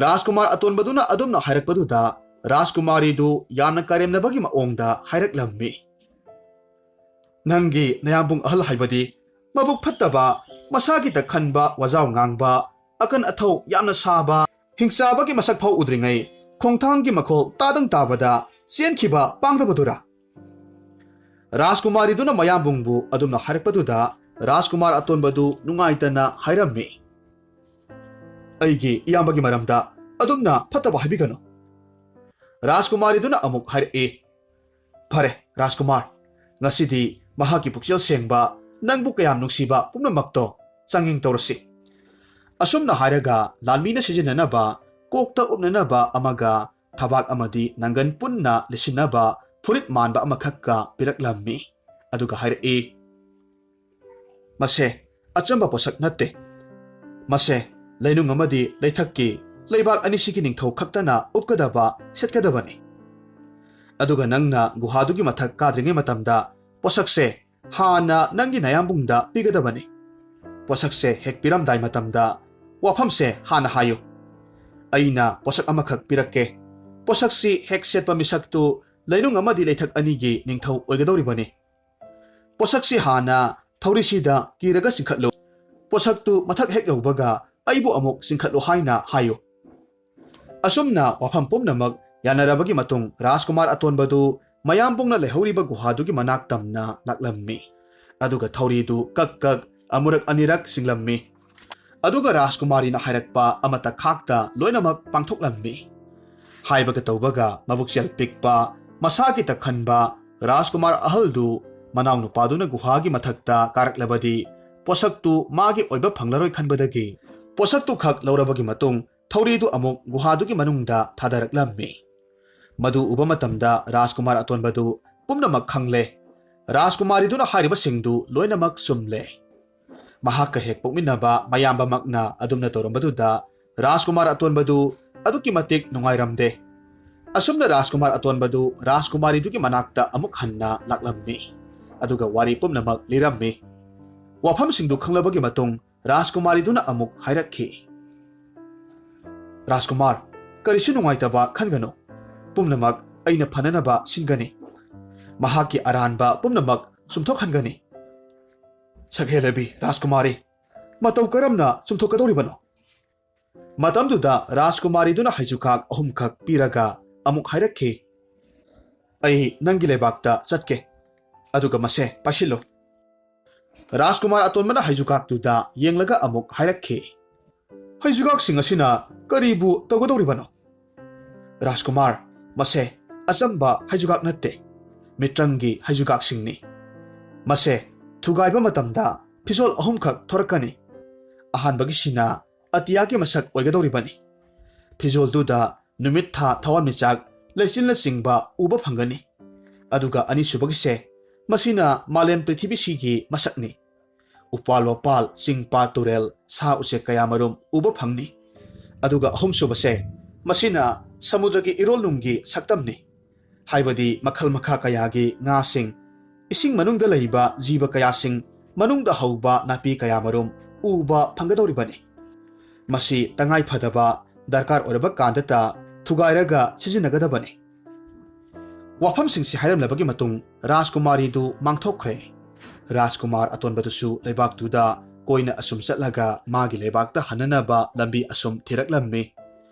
ꯔꯥꯖꯀꯨꯃꯥꯔ ꯑꯇꯣꯟꯕꯗꯨꯅ ꯑꯗꯨꯝꯅ ꯍꯥꯏꯔꯛꯄꯗꯨꯗ ꯔꯥꯖꯀꯨꯃꯥꯔꯤꯗꯨ ꯌꯥꯝꯅ ꯀꯔꯦꯝꯅꯕꯒꯤ ꯃꯑꯣꯡꯗ ꯍꯥꯏꯔꯛꯂꯝꯃꯤ꯫ "ꯅꯪꯒꯤ ꯅꯌꯥꯝꯕꯨꯡ ꯑꯍꯜ ꯍꯥꯏꯕꯗꯤ ꯃꯕꯨꯛ ꯐꯠꯇꯕ, ꯃꯁꯥꯒꯤꯇ ꯈꯟꯕ, ꯋꯥꯖꯥꯎ ꯉꯥꯡꯕ, ꯑꯀꯟ ꯑꯊꯧ ꯌꯥꯝꯅ ꯁꯥꯕ, ꯍꯤꯡꯆꯥꯕꯒꯤ ꯃꯁꯛ ꯐꯥꯎ ꯎꯗ꯭ꯔꯤꯉꯩ ꯈꯣꯡꯊꯥꯡꯒꯤ ꯃꯈꯣꯜ ꯇꯥꯗꯪ ꯇꯥꯕꯗ ꯆꯦꯟꯈꯤꯕ ꯄꯥꯡꯗꯕꯗꯨꯔꯥ?" ꯔꯥꯖꯀꯨꯃꯥꯔꯤꯗꯨꯅ ꯃꯌꯥꯝꯕꯨꯡꯕꯨ ꯑꯗꯨꯝꯅ ꯍꯥꯏꯔꯛꯄꯗꯨꯗ ꯔꯥꯖꯀꯨꯃꯥꯔ ꯑꯇꯣꯟꯕꯗꯨ ꯅꯨꯡꯉꯥꯏꯇꯅ ꯍꯥꯏꯔꯝꯃꯤ, "ꯑꯩꯒꯤ ꯏꯌꯥꯝꯕꯒꯤ ꯃꯔꯝꯗ ꯑꯗꯨꯝꯅ ꯐꯠꯇꯕ ꯍꯥꯏꯕꯤꯒꯅꯨ꯫" ꯔꯥꯖꯀꯨꯃꯥꯔꯤꯗꯨꯅ ꯑꯃꯨꯛ ꯍꯥꯏꯔꯛꯏ, "ꯐꯔꯦ ꯔꯥꯖꯀꯨꯃꯥꯔ, ꯉꯁꯤꯗꯤ ꯃꯍꯥꯛꯀꯤ ꯄꯨꯛꯆꯦꯜ ꯁꯦꯡꯕ, ꯅꯪꯕꯨ ꯀꯌꯥꯝ ꯅꯨꯡꯁꯤꯕ ꯄꯨꯝꯅꯃꯛꯇꯣ ꯆꯥꯡꯌꯦꯡ ꯇꯧꯔꯁꯤ꯫ ꯑꯁꯨꯝꯅ ꯍꯥꯏꯔꯒ ꯂꯥꯟꯃꯤꯅ ꯁꯤꯖꯤꯟꯅꯅꯕ ꯀꯣꯛꯇ ꯎꯞꯅꯅꯕ ꯑꯃꯒ ꯊꯕꯥꯛ ꯑꯃꯗꯤ ꯅꯪꯒꯟ ꯄꯨꯟꯅ ꯂꯤꯁꯤꯟꯅꯕ ꯐꯨꯔꯤꯠ ꯃꯥꯟꯕ ꯑꯃꯈꯛꯀ ꯄꯤꯔꯛꯂꯝꯃꯤ꯫ ꯑꯗꯨꯒ ꯍꯥꯏꯔꯛꯏ, ꯃꯁꯦ ꯑꯆꯝꯕ ꯄꯣꯠꯁꯛ ꯅꯠꯇꯦ꯫ ꯃꯁꯦ ꯂꯩꯅꯨꯡ ꯑꯃꯗꯤ ꯂꯩꯊꯛꯀꯤ ꯂꯩꯕꯥꯛ ꯑꯅꯤꯁꯤꯒꯤ ꯅꯤꯡꯊꯧ ꯈꯛꯇꯅ ꯎꯞꯀꯗꯕ, ꯁꯦꯠꯀꯗꯕꯅꯤ꯫ ꯑꯗꯨꯒ ꯅꯪꯅ ꯒꯨꯍꯥꯗꯨꯒꯤ ꯃꯊꯛ ꯀꯥꯗ꯭ꯔꯤꯉꯩ ꯃꯇꯝꯗ ꯄꯣꯠꯁꯛꯁꯦ ꯍꯥꯟꯅ ꯅꯪꯒꯤ ꯅꯌꯥꯝꯕꯨꯡꯗ ꯄꯤꯒꯗꯕꯅꯤ꯫ ꯄꯣꯠꯁꯛꯁꯦ ꯍꯦꯛ ꯄꯤꯔꯝꯗꯥꯏ ꯃꯇꯝꯗ ꯋꯥꯐꯝꯁꯦ ꯍꯥꯟꯅ ꯍꯥꯏꯌꯨ꯫ ꯑꯩꯅ ꯄꯣꯠꯁꯛ ꯑꯃꯈꯛ ꯄꯤꯔꯛꯀꯦ꯫ ꯄꯣꯠꯁꯛꯁꯤ ꯍꯦꯛ ꯁꯦꯠꯄ ꯃꯤꯁꯛꯇꯨ ꯂꯩꯅꯨꯡ ꯑꯃꯗꯤ ꯂꯩꯊꯛ ꯑꯅꯤꯒꯤ ꯅꯤꯡꯊꯧ ꯑꯣꯏꯒꯗꯧꯔꯤꯕꯅꯤ꯫ ꯄꯣꯠꯁꯛꯁꯤ ꯍꯥꯟꯅ ꯊꯧꯔꯤꯁꯤꯗ ꯀꯤꯔꯒ ꯆꯤꯡꯈꯠꯂꯨ꯫ ꯄꯣꯠꯁꯛꯇꯨ ꯃꯊꯛ ꯍꯦꯛ ꯌꯧꯕꯒ ꯑꯩꯕꯨ ꯑꯃꯨꯛ ꯆꯤꯡꯈꯠꯂꯨ ꯍꯥꯏꯅ ꯍꯥꯏꯌꯨ꯫" ꯑꯁꯨꯝꯅ ꯋꯥꯐꯝ ꯄꯨꯝꯅꯃꯛ ꯌꯥꯅꯔꯕꯒꯤ ꯃꯇꯨꯡ ꯔꯥꯖꯀꯨꯃꯥꯔ ꯑꯇꯣꯟꯕꯗꯨ ꯃꯌꯥꯝꯕꯨꯡꯅ ꯂꯩꯍꯧꯔꯤꯕ ꯒꯨꯍꯥꯗꯨꯒꯤ ꯃꯅꯥꯛ ꯇꯝꯅ ꯂꯥꯛꯂꯝꯃꯤ꯫ ꯑꯗꯨꯒ ꯊꯧꯔꯤꯗꯨ ꯀꯛ ꯀꯛ ꯑꯃꯨꯔꯛ ꯑꯅꯤꯔꯛ ꯆꯤꯡꯂꯝꯃꯤ꯫ ꯑꯗꯨꯒ ꯔꯥꯖꯀꯨꯃꯥꯔꯤꯅ ꯍꯥꯏꯔꯛꯄ ꯑꯃꯇ ꯈꯥꯛꯇ ꯂꯣꯏꯅꯃꯛ ꯄꯥꯡꯊꯣꯛꯂꯝꯃꯤ꯫ ꯍꯥꯏꯕꯒ ꯇꯧꯕꯒ ꯃꯕꯨꯛꯆꯦꯜ ꯄꯤꯛꯄ, ꯃꯁꯥꯒꯤꯇ ꯈꯟꯕ ꯔꯥꯖꯀꯨꯃꯥꯔ ꯑꯍꯜꯗꯨ ꯃꯅꯥꯎꯅꯨꯄꯥꯗꯨꯅ ꯒꯨꯍꯥꯒꯤ ꯃꯊꯛꯇ ꯀꯥꯔꯛꯂꯕꯗꯤ ꯄꯣꯠꯁꯛꯇꯨ ꯃꯥꯒꯤ ꯑꯣꯏꯕ ꯐꯪꯂꯔꯣꯏ ꯈꯟꯕꯗꯒꯤ ꯄꯣꯠꯁꯛꯇꯨ ꯈꯛ ꯂꯧꯔꯕꯒꯤ ꯃꯇꯨꯡ ꯊꯧꯔꯤꯗꯨ ꯑꯃꯨꯛ ꯒꯨꯍꯥꯗꯨꯒꯤ ꯃꯅꯨꯡꯗ ꯊꯥꯗꯔꯛꯂꯝꯃꯤ꯫ ꯃꯗꯨ ꯎꯕ ꯃꯇꯝꯗ ꯔꯥꯖꯀꯨꯃꯥꯔ ꯑꯇꯣꯟꯕꯗꯨ ꯄꯨꯝꯅꯃꯛ ꯈꯪꯂꯦ꯫ ꯔꯥꯖꯀꯨꯃꯥꯔꯤꯗꯨꯅ ꯍꯥꯏꯔꯤꯕꯁꯤꯡꯗꯨ ꯂꯣꯏꯅꯃꯛ ꯆꯨꯝꯂꯦ꯫ ꯃꯍꯥꯛꯀ ꯍꯦꯛ ꯄꯣꯛꯃꯤꯟꯅꯕ ꯃꯌꯥꯝꯕꯃꯛꯅ ꯑꯗꯨꯝꯅ ꯇꯧꯔꯝꯕꯗꯨꯗ ꯔꯥꯖꯀꯨꯃꯥꯔ ꯑꯇꯣꯟꯕꯗꯨ ꯑꯗꯨꯛꯀꯤ ꯃꯇꯤꯛ ꯅꯨꯡꯉꯥꯏꯔꯝꯗꯦ꯫ ꯑꯁꯨꯝꯅ ꯔꯥꯖꯀꯨꯃꯥꯔ ꯑꯇꯣꯟꯕꯗꯨ ꯔꯥꯖꯀꯨꯃꯥꯔꯤꯗꯨꯒꯤ ꯃꯅꯥꯛꯇ ꯑꯃꯨꯛ ꯍꯟꯅ ꯂꯥꯛꯂꯝꯃꯤ꯫ ꯑꯗꯨꯒ ꯋꯥꯔꯤ ꯄꯨꯝꯅꯃꯛ ꯂꯤꯔꯝꯃꯤ꯫ ꯋꯥꯐꯝꯁꯤꯡꯗꯨ ꯈꯪꯂꯕꯒꯤ ꯃꯇꯨꯡ ꯔꯥꯖꯀꯨꯃꯥꯔꯤꯗꯨꯅ ꯑꯃꯨꯛ ꯍꯥꯏꯔꯛꯈꯤ, "ꯔꯥꯖꯀꯨꯃꯥꯔ, ꯀꯔꯤꯁꯨ ꯅꯨꯡꯉꯥꯏꯇꯕ ꯈꯟꯒꯅꯨ꯫ ꯄꯨꯝꯅꯃꯛ ꯑꯩꯅ ꯐꯅꯅꯕ ꯁꯤꯟꯒꯅꯤ꯫ ꯃꯍꯥꯛꯀꯤ ꯑꯔꯥꯟꯕ ꯄꯨꯝꯅꯃꯛ ꯆꯨꯝꯊꯣꯛꯍꯟꯒꯅꯤ꯫ ꯁꯛꯍꯦꯜꯂꯕꯤ ꯔꯥꯖꯀꯨꯃꯥꯔꯤ, ꯃꯇꯧ ꯀꯔꯝꯅ ꯆꯨꯝꯊꯣꯛꯀꯗꯧꯔꯤꯕꯅꯣ? ꯃꯇꯝꯗꯨꯗ ꯔꯥꯖꯀꯨꯃꯥꯔꯤꯗꯨꯅ ꯍꯩꯖꯨꯀꯥꯛ ꯑꯍꯨꯝꯈꯛ ꯄꯤꯔꯒ ꯑꯃꯨꯛ ꯍꯥꯏꯔꯛꯈꯤ, "ꯑꯩ ꯅꯪꯒꯤ ꯂꯩꯕꯥꯛꯇ ꯆꯠꯀꯦ, ꯑꯗꯨꯒ ꯃꯁꯦ ꯄꯥꯏꯁꯤꯜꯂꯨ"꯫ ꯔꯥꯖꯀꯨꯃꯥꯔ ꯑꯇꯣꯟꯕꯅ ꯍꯩꯖꯨꯀꯥꯛꯇꯨꯗ ꯌꯦꯡꯂꯒ ꯑꯃꯨꯛ ꯍꯥꯏꯔꯛꯈꯤ, "ꯍꯩꯖꯨꯀꯥꯛꯁꯤꯡ ꯑꯁꯤꯅ ꯀꯔꯤꯕꯨ ꯇꯧꯒꯗꯧꯔꯤꯕꯅꯣ?" "ꯔꯥꯖꯀꯨꯃꯥꯔ, ꯃꯁꯦ ꯑꯆꯝꯕ ꯍꯩꯖꯨꯀꯥꯛ ꯅꯠꯇꯦ, ꯃꯤꯇ꯭ꯔꯪꯒꯤ ꯍꯩꯖꯨꯀꯥꯛꯁꯤꯡꯅꯤ꯫ ꯃꯁꯦ ꯊꯨꯒꯥꯏꯕ ꯃꯇꯝꯗ ꯐꯤꯖꯣꯜ ꯑꯍꯨꯝꯈꯛ ꯊꯣꯔꯛꯀꯅꯤ꯫ ꯑꯍꯥꯟꯕꯒꯤꯁꯤꯅ ꯑꯇꯤꯌꯥꯒꯤ ꯃꯁꯛ ꯑꯣꯏꯒꯗꯧꯔꯤꯕꯅꯤ꯫ ꯐꯤꯖꯣꯜꯗꯨꯗ ꯅꯨꯃꯤꯠ, ꯊꯥ, ꯊꯋꯥꯟꯃꯤꯆꯥꯛ, ꯂꯩꯆꯤꯜꯅꯆꯤꯡꯕ ꯎꯕ ꯐꯪꯒꯅꯤ꯫ ꯑꯗꯨꯒ ꯑꯅꯤꯁꯨꯕꯒꯤꯁꯦ, ꯃꯁꯤꯅ ꯃꯥꯂꯦꯝ ꯄ꯭ꯔꯤꯊꯤꯕꯤꯁꯤꯒꯤ ꯃꯁꯛꯅꯤ꯫ ꯎꯄꯥꯜ ꯋꯥꯄꯥꯜ, ꯆꯤꯡ ꯄꯥꯠ ꯇꯨꯔꯦꯜ, ꯁꯥ ꯎꯆꯦꯛ ꯀꯌꯥ ꯃꯔꯨꯝ ꯎꯕ ꯐꯪꯅꯤ꯫ ꯑꯗꯨꯒ ꯑꯍꯨꯝꯁꯨꯕꯁꯦ, ꯃꯁꯤꯅ ꯁꯃꯨꯗ꯭ꯔꯒꯤ ꯏꯔꯣꯜꯅꯨꯡꯒꯤ ꯁꯛꯇꯝꯅꯤ꯫ ꯍꯥꯏꯕꯗꯤ ꯃꯈꯜ ꯃꯈꯥ ꯀꯌꯥꯒꯤ ꯉꯥꯁꯤꯡ, ꯏꯁꯤꯡ ꯃꯅꯨꯡꯗ ꯂꯩꯕ ꯖꯤꯕ ꯀꯌꯥꯁꯤꯡ, ꯃꯅꯨꯡꯗ ꯍꯧꯕ ꯅꯥꯄꯤ ꯀꯌꯥ ꯃꯔꯨꯝ ꯎꯕ ꯐꯪꯒꯗꯧꯔꯤꯕꯅꯤ꯫ ꯃꯁꯤ ꯇꯉꯥꯏ ꯐꯗꯕ ꯗꯔꯀꯥꯔ ꯑꯣꯏꯔꯕ ꯀꯥꯟꯗꯇ ꯊꯨꯒꯥꯏꯔꯒ ꯁꯤꯖꯤꯟꯅꯒꯗꯕꯅꯤ"꯫ ꯋꯥꯐꯝꯁꯤꯡꯁꯤ ꯍꯥꯏꯔꯝꯂꯕꯒꯤ ꯃꯇꯨꯡ ꯔꯥꯖꯀꯨꯃꯥꯔꯤꯗꯨ ꯃꯥꯡꯊꯣꯛꯈ꯭ꯔꯦ꯫ ꯔꯥꯖꯀꯨꯃꯥꯔ ꯑꯇꯣꯟꯕꯗꯨꯁꯨ ꯂꯩꯕꯥꯛꯇꯨꯗ ꯀꯣꯏꯅ ꯑꯁꯨꯝ ꯆꯠꯂꯒ ꯃꯥꯒꯤ ꯂꯩꯕꯥꯛꯇ ꯍꯟꯅꯅꯕ ꯂꯝꯕꯤ ꯑꯁꯨꯝ ꯊꯤꯔꯛꯂꯝꯃꯤ꯫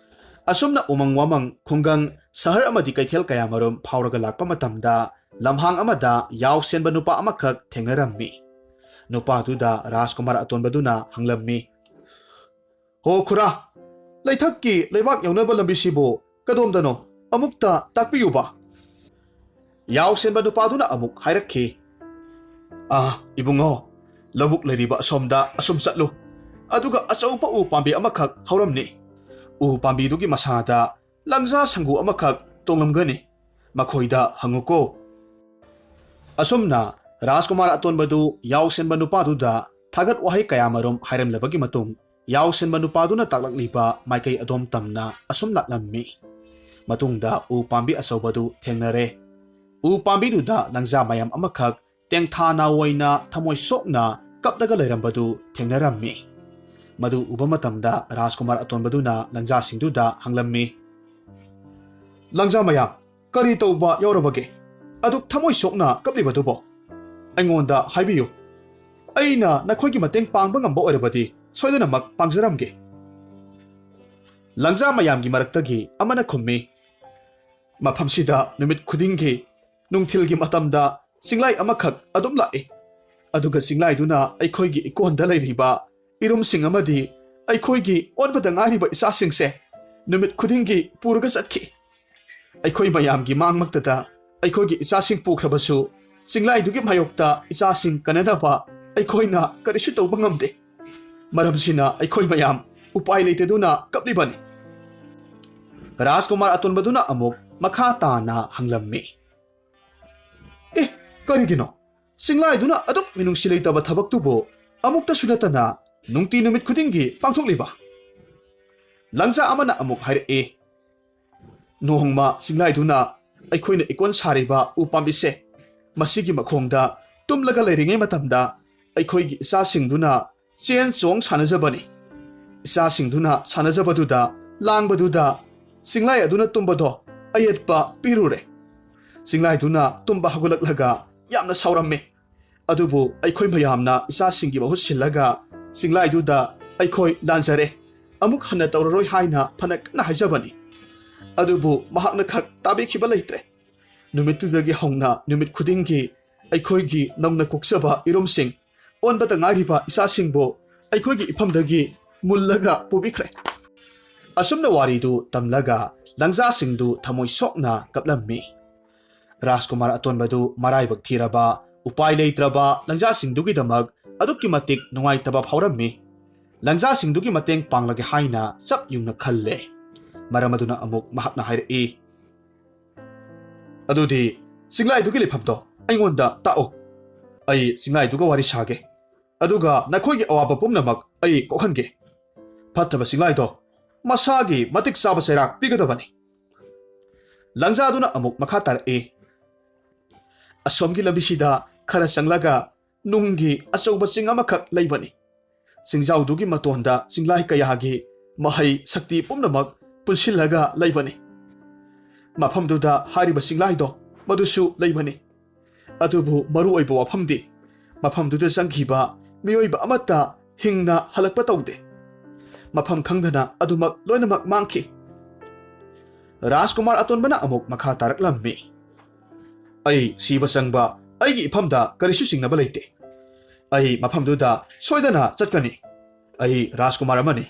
ꯑꯁꯨꯝꯅ ꯎꯃꯪ ꯋꯥꯃꯪ, ꯈꯨꯡꯒꯪ, ꯁꯍꯔ ꯑꯃꯗꯤ ꯀꯩꯊꯦꯜ ꯀꯌꯥꯃꯔꯨꯝ ꯐꯥꯎꯔꯒ ꯂꯥꯛꯄ ꯃꯇꯝꯗ ꯂꯝꯍꯥꯡ ꯑꯃꯗ ꯌꯥꯎꯁꯦꯟꯕ ꯅꯨꯄꯥ ꯑꯃꯈꯛ ꯊꯦꯡꯅꯔꯝꯃꯤ꯫ ꯅꯨꯄꯥꯗꯨꯗ ꯔꯥꯖꯀꯨꯃꯥꯔ ꯑꯇꯣꯟꯕꯗꯨꯅ ꯍꯪꯂꯝꯃꯤ, "ꯍꯣ ꯈꯨꯔꯥ, ꯂꯩꯊꯛꯀꯤ ꯂꯩꯕꯥꯛ ꯌꯧꯅꯕ ꯂꯝꯕꯤꯁꯤꯕꯨ ꯀꯗꯣꯝꯗꯅꯣ? ꯑꯃꯨꯛꯇ ꯇꯥꯛꯄꯤꯌꯨꯕ"꯫ ꯌꯥꯎꯁꯦꯟꯕ ꯅꯨꯄꯥꯗꯨꯅ ꯑꯃꯨꯛ ꯍꯥꯏꯔꯛꯈꯤ, "ꯑꯥ, ꯏꯕꯨꯡꯉꯣ, ꯂꯧꯕꯨꯛ ꯂꯩꯔꯤꯕ ꯑꯁꯣꯝꯗ ꯑꯁꯨꯝ ꯆꯠꯂꯨ, ꯑꯗꯨꯒ ꯑꯆꯧꯕ ꯎ ꯄꯥꯝꯕꯤ ꯑꯃꯈꯛ ꯍꯧꯔꯝꯅꯤ꯫ ꯎ ꯄꯥꯝꯕꯤꯗꯨꯒꯤ ꯃꯁꯥꯗ ꯂꯪꯖꯥ ꯁꯪꯒꯨ ꯑꯃꯈꯛ ꯇꯣꯡꯂꯝꯒꯅꯤ꯫ ꯃꯈꯣꯏꯗ ꯍꯪꯉꯨꯀꯣ"꯫ ꯑꯁꯨꯝꯅ ꯔꯥꯖꯀꯨꯃꯥꯔ ꯑꯇꯣꯟꯕꯗꯨ ꯌꯥꯎꯁꯦꯟꯕ ꯅꯨꯄꯥꯗꯨꯗ ꯊꯥꯒꯠ ꯋꯥꯍꯩ ꯀꯌꯥꯃꯔꯨꯝ ꯍꯥꯏꯔꯝꯂꯕꯒꯤ ꯃꯇꯨꯡ, ꯌꯥꯎꯁꯦꯟꯕ ꯅꯨꯄꯥꯗꯨꯅ ꯇꯥꯛꯂꯛꯂꯤꯕ ꯃꯥꯏꯀꯩ ꯑꯗꯣꯝ ꯇꯝꯅ ꯑꯁꯨꯝ ꯂꯥꯛꯂꯝꯃꯤ꯫ ꯃꯇꯨꯡꯗ ꯎ ꯄꯥꯝꯕꯤ ꯑꯆꯧꯕꯗꯨ ꯊꯦꯡꯅꯔꯦ꯫ ꯎ ꯄꯥꯝꯕꯤꯗꯨꯗ ꯂꯪꯖꯥ ꯃꯌꯥꯝ ꯑꯃꯈꯛ ꯇꯦꯡꯊꯥ ꯅꯥꯑꯣꯏꯅ ꯊꯃꯣꯏ ꯁꯣꯛꯅ ꯀꯞꯂꯒ ꯂꯩꯔꯝꯕꯗꯨ ꯊꯦꯡꯅꯔꯝꯃꯤ꯫ ꯃꯗꯨ ꯎꯕ ꯃꯇꯝꯗ ꯔꯥꯖꯀꯨꯃꯥꯔ ꯑꯇꯣꯟꯕꯗꯨꯅ ꯂꯪꯖꯥꯁꯤꯡꯗꯨꯗ ꯍꯪꯂꯝꯃꯤ, "ꯂꯪꯖꯥ ꯃꯌꯥꯝ, ꯀꯔꯤ ꯇꯧꯕ ꯌꯥꯎꯔꯕꯒꯦ? ꯑꯗꯨꯛ ꯊꯃꯣꯏ ꯁꯣꯛꯅ ꯀꯞꯂꯤꯕꯗꯨꯕꯣ? ꯑꯩꯉꯣꯟꯗ ꯍꯥꯏꯕꯤꯌꯨ꯫ ꯑꯩꯅ ꯅꯈꯣꯏꯒꯤ ꯃꯇꯦꯡ ꯄꯥꯡꯕ ꯉꯝꯕ ꯑꯣꯏꯔꯕꯗꯤ ꯁꯣꯏꯗꯅꯃꯛ ꯄꯥꯡꯖꯔꯝꯒꯦ꯫" ꯂꯪꯖꯥ ꯃꯌꯥꯝꯒꯤ ꯃꯔꯛꯇꯒꯤ ꯑꯃꯅ ꯈꯨꯝꯃꯤ, "ꯃꯐꯝꯁꯤꯗ ꯅꯨꯃꯤꯠ ꯈꯨꯗꯤꯡꯒꯤ ꯅꯨꯡꯊꯤꯜꯒꯤ ꯃꯇꯝꯗ ꯆꯤꯡꯂꯥꯏ ꯑꯃꯈꯛ ꯑꯗꯨꯝ ꯂꯥꯛꯏ꯫ ꯑꯗꯨꯒ ꯆꯤꯡꯂꯥꯏꯗꯨꯅ ꯑꯩꯈꯣꯏꯒꯤ ꯏꯀꯣꯟꯗ ꯂꯩꯔꯤꯕ ꯏꯔꯨꯝꯁꯤꯡ ꯑꯃꯗꯤ ꯑꯩꯈꯣꯏꯒꯤ ꯑꯣꯟꯕꯗ ꯉꯥꯏꯔꯤꯕ ꯏꯆꯥꯁꯤꯡꯁꯦ ꯅꯨꯃꯤꯠ ꯈꯨꯗꯤꯡꯒꯤ ꯄꯨꯔꯒ ꯆꯠꯈꯤ꯫ ꯑꯩꯈꯣꯏ ꯃꯌꯥꯝꯒꯤ ꯃꯥꯡꯃꯛꯇꯗ ꯑꯩꯈꯣꯏꯒꯤ ꯏꯆꯥꯁꯤꯡ ꯄꯨꯈ꯭ꯔꯕꯁꯨ, ꯆꯤꯡꯂꯥꯏꯗꯨꯒꯤ ꯃꯥꯌꯣꯛꯇ ꯏꯆꯥꯁꯤꯡ ꯀꯟꯅꯅꯕ ꯑꯩꯈꯣꯏꯅ ꯀꯔꯤꯁꯨ ꯇꯧꯕ ꯉꯝꯗꯦ꯫ ꯃꯔꯝꯁꯤꯅ ꯑꯩꯈꯣꯏ ꯃꯌꯥꯝ ꯎꯄꯥꯏ ꯂꯩꯇꯗꯨꯅ ꯀꯞꯂꯤꯕꯅꯤ꯫" ꯔꯥꯖꯀꯨꯃꯥꯔ ꯑꯇꯣꯟꯕꯗꯨꯅ ꯑꯃꯨꯛ ꯃꯈꯥ ꯇꯥꯅ ꯍꯪꯂꯝꯃꯤ, "ꯑꯦ, ꯀꯔꯤꯒꯤꯅꯣ? ꯆꯤꯡꯂꯥꯏꯗꯨꯅ ꯑꯗꯨꯛ ꯃꯤꯅꯨꯡꯁꯤ ꯂꯩꯇꯕ ꯊꯕꯛꯇꯨꯕꯨ ꯑꯃꯨꯛꯇꯁꯨ ꯅꯠꯇꯅ ꯅꯨꯡꯇꯤ ꯅꯨꯃꯤꯠ ꯈꯨꯗꯤꯡꯒꯤ ꯄꯥꯡꯊꯣꯛꯂꯤꯕ?" ꯂꯪꯖꯥ ꯑꯃꯅ ꯑꯃꯨꯛ ꯍꯥꯏꯔꯛꯏ, "ꯅꯣꯡꯃ ꯆꯤꯡꯂꯥꯏꯗꯨꯅ ꯑꯩꯈꯣꯏꯅ ꯏꯀꯣꯟ ꯁꯥꯔꯤꯕ ꯎ ꯄꯥꯝꯕꯤꯁꯦ, ꯃꯁꯤꯒꯤ ꯃꯈꯣꯡꯗ ꯇꯨꯝꯂꯒ ꯂꯩꯔꯤꯉꯩ ꯃꯇꯝꯗ ꯑꯩꯈꯣꯏꯒꯤ ꯏꯆꯥꯁꯤꯡꯗꯨꯅ ꯆꯦꯟ ꯆꯣꯡ ꯁꯥꯟꯅꯖꯕꯅꯤ꯫ ꯏꯆꯥꯁꯤꯡꯗꯨꯅ ꯁꯥꯟꯅꯖꯕꯗꯨꯗ, ꯂꯥꯡꯕꯗꯨꯗ ꯆꯤꯡꯂꯥꯏ ꯑꯗꯨꯅ ꯇꯨꯝꯕꯗꯣ ꯑꯌꯦꯠꯄ ꯄꯤꯔꯨꯔꯦ꯫ ꯆꯤꯡꯂꯥꯏꯗꯨꯅ ꯇꯨꯝꯕ ꯍꯧꯒꯠꯂꯛꯂꯒ ꯌꯥꯝꯅ ꯁꯥꯎꯔꯝꯃꯤ꯫ ꯑꯗꯨꯕꯨ ꯑꯩꯈꯣꯏ ꯃꯌꯥꯝꯅ ꯏꯆꯥꯁꯤꯡꯒꯤ ꯃꯍꯨꯠ ꯁꯤꯜꯂꯒ ꯆꯤꯡꯂꯥꯏꯗꯨꯗ ꯑꯩꯈꯣꯏ ꯂꯥꯟꯖꯔꯦ, ꯑꯃꯨꯛ ꯍꯟꯅ ꯇꯧꯔꯔꯣꯏ ꯍꯥꯏꯅ ꯐꯅ ꯀꯟꯅ ꯍꯥꯏꯖꯕꯅꯤ꯫ ꯑꯗꯨꯕꯨ ꯃꯍꯥꯛꯅ ꯈꯛ ꯇꯥꯕꯤꯈꯤꯕ ꯂꯩꯇ꯭ꯔꯦ꯫ ꯅꯨꯃꯤꯠꯇꯨꯗꯒꯤ ꯍꯧꯅ ꯅꯨꯃꯤꯠ ꯈꯨꯗꯤꯡꯒꯤ ꯑꯩꯈꯣꯏꯒꯤ ꯅꯧꯅ ꯀꯣꯛꯆꯕ ꯏꯔꯨꯝꯁꯤꯡ, ꯑꯣꯟꯕꯇ ꯉꯥꯏꯔꯤꯕ ꯏꯆꯥꯁꯤꯡꯕꯨ ꯑꯩꯈꯣꯏꯒꯤ ꯏꯐꯝꯗꯒꯤ ꯃꯨꯜꯂꯒ ꯄꯨꯕꯤꯈ꯭ꯔꯦ꯫" ꯑꯁꯨꯝꯅ ꯋꯥꯔꯤꯗꯨ ꯇꯝꯂꯒ ꯂꯪꯖꯥꯁꯤꯡꯗꯨ ꯊꯃꯣꯏ ꯁꯣꯛꯅ ꯀꯞꯂꯝꯃꯤ꯫ ꯔꯥꯖꯀꯨꯃꯥꯔ ꯑꯇꯣꯟꯕꯗꯨ ꯃꯔꯥꯏꯕꯛ ꯊꯤꯔꯕ, ꯎꯄꯥꯏ ꯂꯩꯇ꯭ꯔꯕ ꯂꯪꯖꯥꯁꯤꯡꯗꯨꯒꯤꯗꯃꯛ ꯑꯗꯨꯛꯀꯤ ꯃꯇꯤꯛ ꯅꯨꯡꯉꯥꯏꯇꯕ ꯐꯥꯎꯔꯝꯃꯤ꯫ ꯂꯪꯖꯥꯁꯤꯡꯗꯨꯒꯤ ꯃꯇꯦꯡ ꯄꯥꯡꯂꯒꯦ ꯍꯥꯏꯅ ꯆꯞ ꯌꯨꯡꯅ ꯈꯜꯂꯦ꯫ ꯃꯔꯝ ꯑꯗꯨꯅ ꯑꯃꯨꯛ ꯃꯍꯥꯛꯅ ꯍꯥꯏꯔꯛꯏ, "ꯑꯗꯨꯗꯤ ꯆꯤꯡꯂꯥꯏꯗꯨꯒꯤ ꯂꯩꯐꯝꯗꯣ ꯑꯩꯉꯣꯟꯗ ꯇꯥꯛꯎ꯫ ꯑꯩ ꯆꯤꯡꯂꯥꯏꯗꯨꯒ ꯋꯥꯔꯤ ꯁꯥꯒꯦ꯫ ꯑꯗꯨꯒ ꯅꯈꯣꯏꯒꯤ ꯑꯋꯥꯕ ꯄꯨꯝꯅꯃꯛ ꯑꯩ ꯀꯣꯛꯍꯟꯒꯦ꯫ ꯐꯠꯇꯕ ꯆꯤꯡꯂꯥꯏꯗꯣ ꯃꯁꯥꯒꯤ ꯃꯇꯤꯛ ꯆꯥꯕ ꯆꯩꯔꯥꯛ ꯄꯤꯒꯗꯕꯅꯤ꯫" ꯂꯪꯖꯥꯗꯨꯅ ꯑꯃꯨꯛ ꯃꯈꯥ ꯇꯥꯔꯛꯏ, "ꯑꯁꯣꯝꯒꯤ ꯂꯝꯕꯤꯁꯤꯗ ꯈꯔ ꯆꯪꯂꯒ ꯅꯨꯡꯒꯤ ꯑꯆꯧꯕ ꯆꯤꯡ ꯑꯃꯈꯛ ꯂꯩꯕꯅꯤ꯫ ꯆꯤꯡꯖꯥꯎꯗꯨꯒꯤ ꯃꯇꯣꯟꯗ ꯆꯤꯡꯂꯥꯏ ꯀꯌꯥꯒꯤ ꯃꯍꯩ ꯁꯛꯇꯤ ꯄꯨꯝꯅꯃꯛ ꯄꯨꯟꯁꯤꯜꯂꯒ ꯂꯩꯕꯅꯤ꯫ ꯃꯐꯝꯗꯨꯗ ꯍꯥꯏꯔꯤꯕ ꯆꯤꯡꯂꯥꯏꯗꯣ ꯃꯗꯨꯁꯨ ꯂꯩꯕꯅꯤ꯫ ꯑꯗꯨꯕꯨ ꯃꯔꯨ ꯑꯣꯏꯕ ꯋꯥꯐꯝꯗꯤ ꯃꯐꯝꯗꯨꯗ ꯆꯪꯈꯤꯕ ꯃꯤꯑꯣꯏꯕ ꯑꯃꯠꯇ ꯍꯤꯡꯅ ꯍꯜꯂꯛꯄ ꯇꯧꯗꯦ꯫ ꯃꯐꯝ ꯈꯪꯗꯅ ꯑꯗꯨꯃꯛ ꯂꯣꯏꯅꯃꯛ ꯃꯥꯡꯈꯤ꯫ ꯔꯥꯖꯀꯨꯃꯥꯔ ꯑꯇꯣꯟꯕꯅ ꯑꯃꯨꯛ ꯃꯈꯥ ꯇꯥꯔꯛꯂꯝꯃꯤ, "ꯑꯩ ꯁꯤꯕ ꯆꯪꯕ ꯑꯩꯒꯤ ꯏꯐꯝꯗ ꯀꯔꯤꯁꯨ ꯆꯤꯡꯅꯕ ꯂꯩꯇꯦ꯫ ꯑꯩ ꯃꯐꯝꯗꯨꯗ ꯁꯣꯏꯗꯅ ꯆꯠꯀꯅꯤ꯫ ꯑꯩ ꯔꯥꯖꯀꯨꯃꯥꯔ ꯑꯃꯅꯤ꯫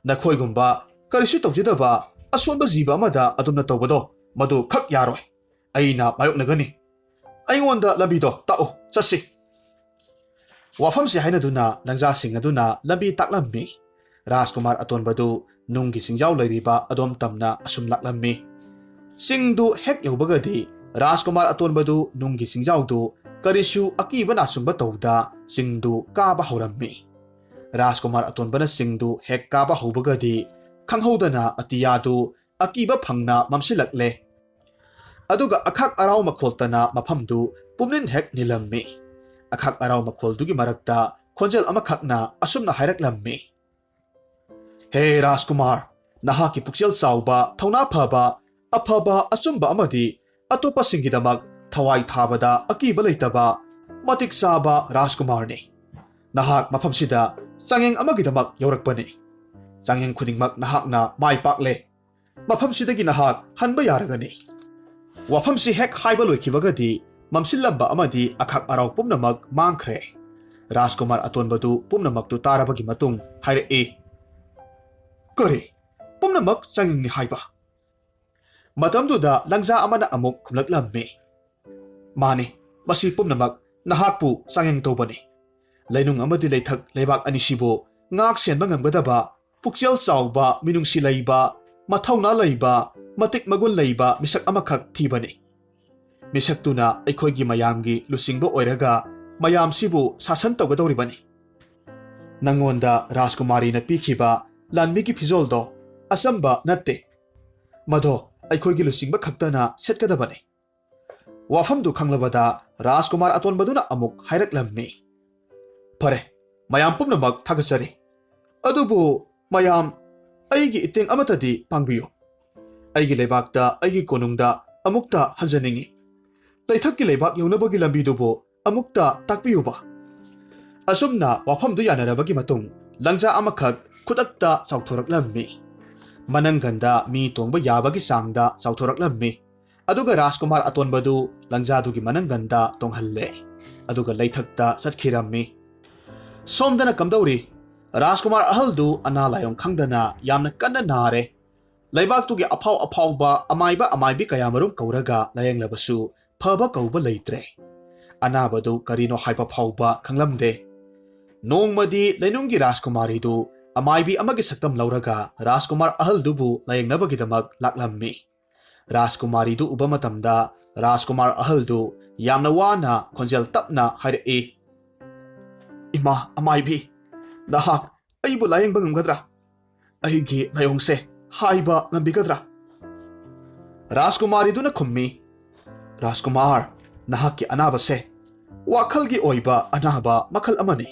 ꯅꯈꯣꯏꯒꯨꯝꯕ ꯀꯔꯤꯁꯨ ꯇꯧꯖꯗꯕ ꯑꯁꯣꯟꯕ ꯖꯤꯕ ꯑꯃꯗ ꯑꯗꯨꯝꯅ ꯇꯧꯕꯗꯣ ꯃꯗꯨ ꯈꯛ ꯌꯥꯔꯣꯏ꯫ ꯑꯩꯅ ꯃꯥꯌꯣꯛꯅꯒꯅꯤ꯫ ꯑꯩꯉꯣꯟꯗ ꯂꯝꯕꯤꯗꯣ ꯇꯥꯛꯎ, ꯆꯠꯁꯤ꯫" ꯋꯥꯐꯝꯁꯤ ꯍꯥꯏꯅꯗꯨꯅ ꯂꯪꯖꯥꯁꯤꯡ ꯑꯗꯨꯅ ꯂꯝꯕꯤ ꯇꯥꯛꯂꯝꯃꯤ꯫ ꯔꯥꯖꯀꯨꯃꯥꯔ ꯑꯇꯣꯟꯕꯗꯨ ꯅꯨꯡꯒꯤ ꯆꯤꯡꯖꯥꯎ ꯂꯩꯔꯤꯕ ꯑꯗꯣꯝ ꯇꯝꯅ ꯑꯁꯨꯝ ꯂꯥꯛꯂꯝꯃꯤ꯫ ꯆꯤꯡꯗꯨ ꯍꯦꯛ ꯌꯧꯕꯒꯗꯤ ꯔꯥꯖꯀꯨꯃꯥꯔ ꯑꯇꯣꯟꯕꯗꯨ ꯅꯨꯡꯒꯤ ꯆꯤꯡꯖꯥꯎꯗꯨ ꯀꯔꯤꯁꯨ ꯑꯀꯤꯕ ꯅꯥꯆꯨꯡꯕ ꯇꯧꯗ ꯆꯤꯡꯗꯨ ꯀꯥꯕ ꯍꯧꯔꯝꯃꯤ꯫ ꯔꯥꯖꯀꯨꯃꯥꯔ ꯑꯇꯣꯟꯕꯅ ꯆꯤꯡꯗꯨ ꯍꯦꯛ ꯀꯥꯕ ꯍꯧꯕꯒꯗꯤ ꯈꯪꯍꯧꯗꯅ ꯑꯇꯤꯌꯥꯗꯨ ꯑꯀꯤꯕ ꯐꯪꯅ ꯃꯝꯁꯤꯜꯂꯛꯂꯦ꯫ ꯑꯗꯨꯒ ꯑꯈꯥꯛ ꯑꯔꯥꯎ ꯃꯈꯣꯜꯇꯅ ꯃꯐꯝꯗꯨ ꯄꯨꯝꯅꯤꯟ ꯍꯦꯛ ꯅꯤꯜꯂꯝꯃꯤ꯫ ꯑꯈꯥꯛ ꯑꯔꯥꯎ ꯃꯈꯣꯜꯗꯨꯒꯤ ꯃꯔꯛꯇ ꯈꯣꯟꯖꯦꯜ ꯑꯃꯈꯛꯅ ꯑꯁꯨꯝꯅ ꯍꯥꯏꯔꯛꯂꯝꯃꯤ, "ꯍꯦ ꯔꯥꯖꯀꯨꯃꯥꯔ, ꯅꯍꯥꯛꯀꯤ ꯄꯨꯛꯆꯦꯜ ꯆꯥꯎꯕ, ꯊꯧꯅꯥ ꯐꯕ, ꯑꯐꯕ, ꯑꯆꯨꯝꯕ ꯑꯃꯗꯤ ꯑꯇꯣꯞꯄꯁꯤꯡꯒꯤꯗꯃꯛ ꯊꯋꯥꯏ ꯊꯥꯕꯗ ꯑꯀꯤꯕ ꯂꯩꯇꯕ ꯃꯇꯤꯛ ꯆꯥꯕ ꯔꯥꯖꯀꯨꯃꯥꯔꯅꯤ꯫ ꯅꯍꯥꯛ ꯃꯐꯝꯁꯤꯗ ꯆꯥꯡꯌꯦꯡ ꯑꯃꯒꯤꯗꯃꯛ ꯌꯧꯔꯛꯄꯅꯤ꯫ ꯆꯥꯡꯌꯦꯡ ꯈꯨꯗꯤꯡꯃꯛ ꯅꯍꯥꯛꯅ ꯃꯥꯏ ꯄꯥꯛꯂꯦ꯫ ꯃꯐꯝꯁꯤꯗꯒꯤ ꯅꯍꯥꯛ ꯍꯟꯕ ꯌꯥꯔꯒꯅꯤ꯫" ꯋꯥꯐꯝꯁꯤ ꯍꯦꯛ ꯍꯥꯏꯕ ꯂꯣꯏꯈꯤꯕꯒꯗꯤ ꯃꯝꯁꯤꯜꯂꯝꯕ ꯑꯃꯗꯤ ꯑꯈꯥꯛ ꯑꯔꯥꯎ ꯄꯨꯝꯅꯃꯛ ꯃꯥꯡꯈ꯭ꯔꯦ꯫ ꯔꯥꯖꯀꯨꯃꯥꯔ ꯑꯇꯣꯟꯕꯗꯨ ꯄꯨꯝꯅꯃꯛꯇꯨ ꯇꯥꯔꯕꯒꯤ ꯃꯇꯨꯡ ꯍꯥꯏꯔꯛꯏ, "ꯀꯔꯤ? ꯄꯨꯝꯅꯃꯛ ꯆꯥꯡꯌꯦꯡꯅꯤ ꯍꯥꯏꯕ?" ꯃꯇꯝꯗꯨꯗ ꯂꯪꯖꯥ ꯑꯃꯅ ꯑꯃꯨꯛ ꯈꯨꯝꯂꯛꯂꯝꯃꯤ, "ꯃꯥꯅꯤ, ꯃꯁꯤ ꯄꯨꯝꯅꯃꯛ ꯅꯍꯥꯛꯄꯨ ꯆꯥꯡꯌꯦꯡ ꯇꯧꯕꯅꯤ꯫ ꯂꯩꯅꯨꯡ ꯑꯃꯗꯤ ꯂꯩꯊꯛ ꯂꯩꯕꯥꯛ ꯑꯅꯤꯁꯤꯕꯨ ꯉꯥꯛ ꯁꯦꯟꯕ ꯉꯝꯒꯗꯕ ꯄꯨꯛꯆꯦꯜ ꯆꯥꯎꯕ, ꯃꯤꯅꯨꯡꯁꯤ ꯂꯩꯕ, ꯃꯊꯧꯅꯥ ꯂꯩꯕ, ꯃꯇꯤꯛ ꯃꯒꯨꯟ ꯂꯩꯕ ꯃꯤꯁꯛ ꯑꯃꯈꯛ ꯊꯤꯕꯅꯤ꯫ ꯃꯤꯁꯛꯇꯨꯅ ꯑꯩꯈꯣꯏꯒꯤ ꯃꯌꯥꯝꯒꯤ ꯂꯨꯆꯤꯡꯕ ꯑꯣꯏꯔꯒ ꯃꯌꯥꯝꯁꯤꯕꯨ ꯁꯥꯁꯟ ꯇꯧꯒꯗꯧꯔꯤꯕꯅꯤ꯫ ꯅꯪꯉꯣꯟꯗ ꯔꯥꯖꯀꯨꯃꯥꯔꯤꯅ ꯄꯤꯈꯤꯕ ꯂꯥꯟꯃꯤꯒꯤ ꯐꯤꯖꯣꯜꯗꯣ ꯑꯆꯝꯕ ꯅꯠꯇꯦ꯫ ꯃꯗꯣ ꯑꯩꯈꯣꯏꯒꯤ ꯂꯨꯆꯤꯡꯕ ꯈꯛꯇꯅ ꯁꯦꯠꯀꯗꯕꯅꯤ꯫" ꯋꯥꯐꯝꯗꯨ ꯈꯪꯂꯕꯗ ꯔꯥꯖꯀꯨꯃꯥꯔ ꯑꯇꯣꯟꯕꯗꯨꯅ ꯑꯃꯨꯛ ꯍꯥꯏꯔꯛꯂꯝꯃꯤ, "ꯐꯔꯦ, ꯃꯌꯥꯝ ꯄꯨꯝꯅꯃꯛ ꯊꯥꯒꯠꯆꯔꯤ꯫ ꯑꯗꯨꯕꯨ ꯃꯌꯥꯝ, ꯑꯩꯒꯤ ꯏꯇꯦꯡ ꯑꯃꯠꯇꯗꯤ ꯄꯥꯡꯕꯤꯌꯨ꯫ ꯑꯩꯒꯤ ꯂꯩꯕꯥꯛꯇ, ꯑꯩꯒꯤ ꯀꯣꯅꯨꯡꯗ ꯑꯃꯨꯛꯇ ꯍꯟꯖꯅꯤꯡꯏ꯫ ꯂꯩꯊꯛꯀꯤ ꯂꯩꯕꯥꯛ ꯌꯧꯅꯕꯒꯤ ꯂꯝꯕꯤꯗꯨꯕꯨ ꯑꯃꯨꯛꯇ ꯇꯥꯛꯄꯤꯌꯨꯕ꯫" ꯑꯁꯨꯝꯅ ꯋꯥꯐꯝꯗꯨ ꯌꯥꯅꯔꯕꯒꯤ ꯃꯇꯨꯡ, ꯂꯪꯖꯥ ꯑꯃꯈꯛ ꯈꯨꯗꯛꯇ ꯆꯥꯎꯊꯣꯔꯛꯂꯝꯃꯤ꯫ ꯃꯅꯪꯒꯟꯗ ꯃꯤ ꯇꯣꯡꯕ ꯌꯥꯕꯒꯤ ꯆꯥꯡꯗ ꯆꯥꯎꯊꯣꯔꯛꯂꯝꯃꯤ꯫ ꯑꯗꯨꯒ ꯔꯥꯖꯀꯨꯃꯥꯔ ꯑꯇꯣꯟꯕꯗꯨ ꯂꯪꯖꯥꯗꯨꯒꯤ ꯃꯅꯪꯒꯟꯗ ꯇꯣꯡꯍꯜꯂꯦ꯫ ꯑꯗꯨꯒ ꯂꯩꯊꯛꯇ ꯆꯠꯈꯤꯔꯝꯃꯤ꯫ ꯁꯣꯝꯗꯅ ꯀꯝꯗꯧꯔꯤ? ꯔꯥꯖꯀꯨꯃꯥꯔ ꯑꯍꯜꯗꯨ ꯑꯅꯥ ꯂꯥꯏꯑꯣꯡ ꯈꯪꯗꯅ ꯌꯥꯝꯅ ꯀꯟꯅ ꯅꯥꯔꯦ꯫ ꯂꯩꯕꯥꯛꯇꯨꯒꯤ ꯑꯐꯥꯎ ꯑꯐꯥꯎꯕ ꯑꯃꯥꯏꯕ ꯑꯃꯥꯏꯕꯤ ꯀꯌꯥꯃꯔꯨꯝ ꯀꯧꯔꯒ ꯂꯥꯌꯦꯡꯂꯕꯁꯨ ꯐꯕ ꯀꯧꯕ ꯂꯩꯇ꯭ꯔꯦ꯫ ꯑꯅꯥꯕꯗꯨ ꯀꯔꯤꯅꯣ ꯍꯥꯏꯕ ꯐꯥꯎꯕ ꯈꯪꯂꯝꯗꯦ꯫ ꯅꯣꯡꯃꯗꯤ ꯂꯩꯅꯨꯡꯒꯤ ꯔꯥꯖꯀꯨꯃꯥꯔꯤꯗꯨ ꯑꯃꯥꯏꯕꯤ ꯑꯃꯒꯤ ꯁꯛꯇꯝ ꯂꯧꯔꯒ ꯔꯥꯖꯀꯨꯃꯥꯔ ꯑꯍꯜꯗꯨꯕꯨ ꯂꯥꯌꯦꯡꯅꯕꯒꯤꯗꯃꯛ ꯂꯥꯛꯂꯝꯃꯤ꯫ ꯔꯥꯖꯀꯨꯃꯥꯔꯤꯗꯨ ꯎꯕ ꯃꯇꯝꯗ ꯔꯥꯖꯀꯨꯃꯥꯔ ꯑꯍꯜꯗꯨ ꯌꯥꯝꯅ ꯋꯥꯅ ꯈꯣꯟꯖꯦꯜ ꯇꯞꯅ ꯍꯥꯏꯔꯛꯏ, "ꯏꯃꯥ ꯑꯃꯥꯏꯕꯤ, ꯅꯍꯥꯛ ꯑꯩꯕꯨ ꯂꯥꯌꯦꯡꯕ ꯉꯝꯒꯗ꯭ꯔꯥ? ꯑꯩꯒꯤ ꯂꯥꯏꯑꯣꯡꯁꯦ ꯍꯥꯏꯕ ꯉꯝꯕꯤꯒꯗ꯭ꯔꯥ?" ꯔꯥꯖꯀꯨꯃꯥꯔꯤꯗꯨꯅ ꯈꯨꯝꯃꯤ, "ꯔꯥꯖꯀꯨꯃꯥꯔ, ꯅꯍꯥꯛꯀꯤ ꯑꯅꯥꯕꯁꯦ ꯋꯥꯈꯜꯒꯤ ꯑꯣꯏꯕ ꯑꯅꯥꯕ ꯃꯈꯜ ꯑꯃꯅꯤ꯫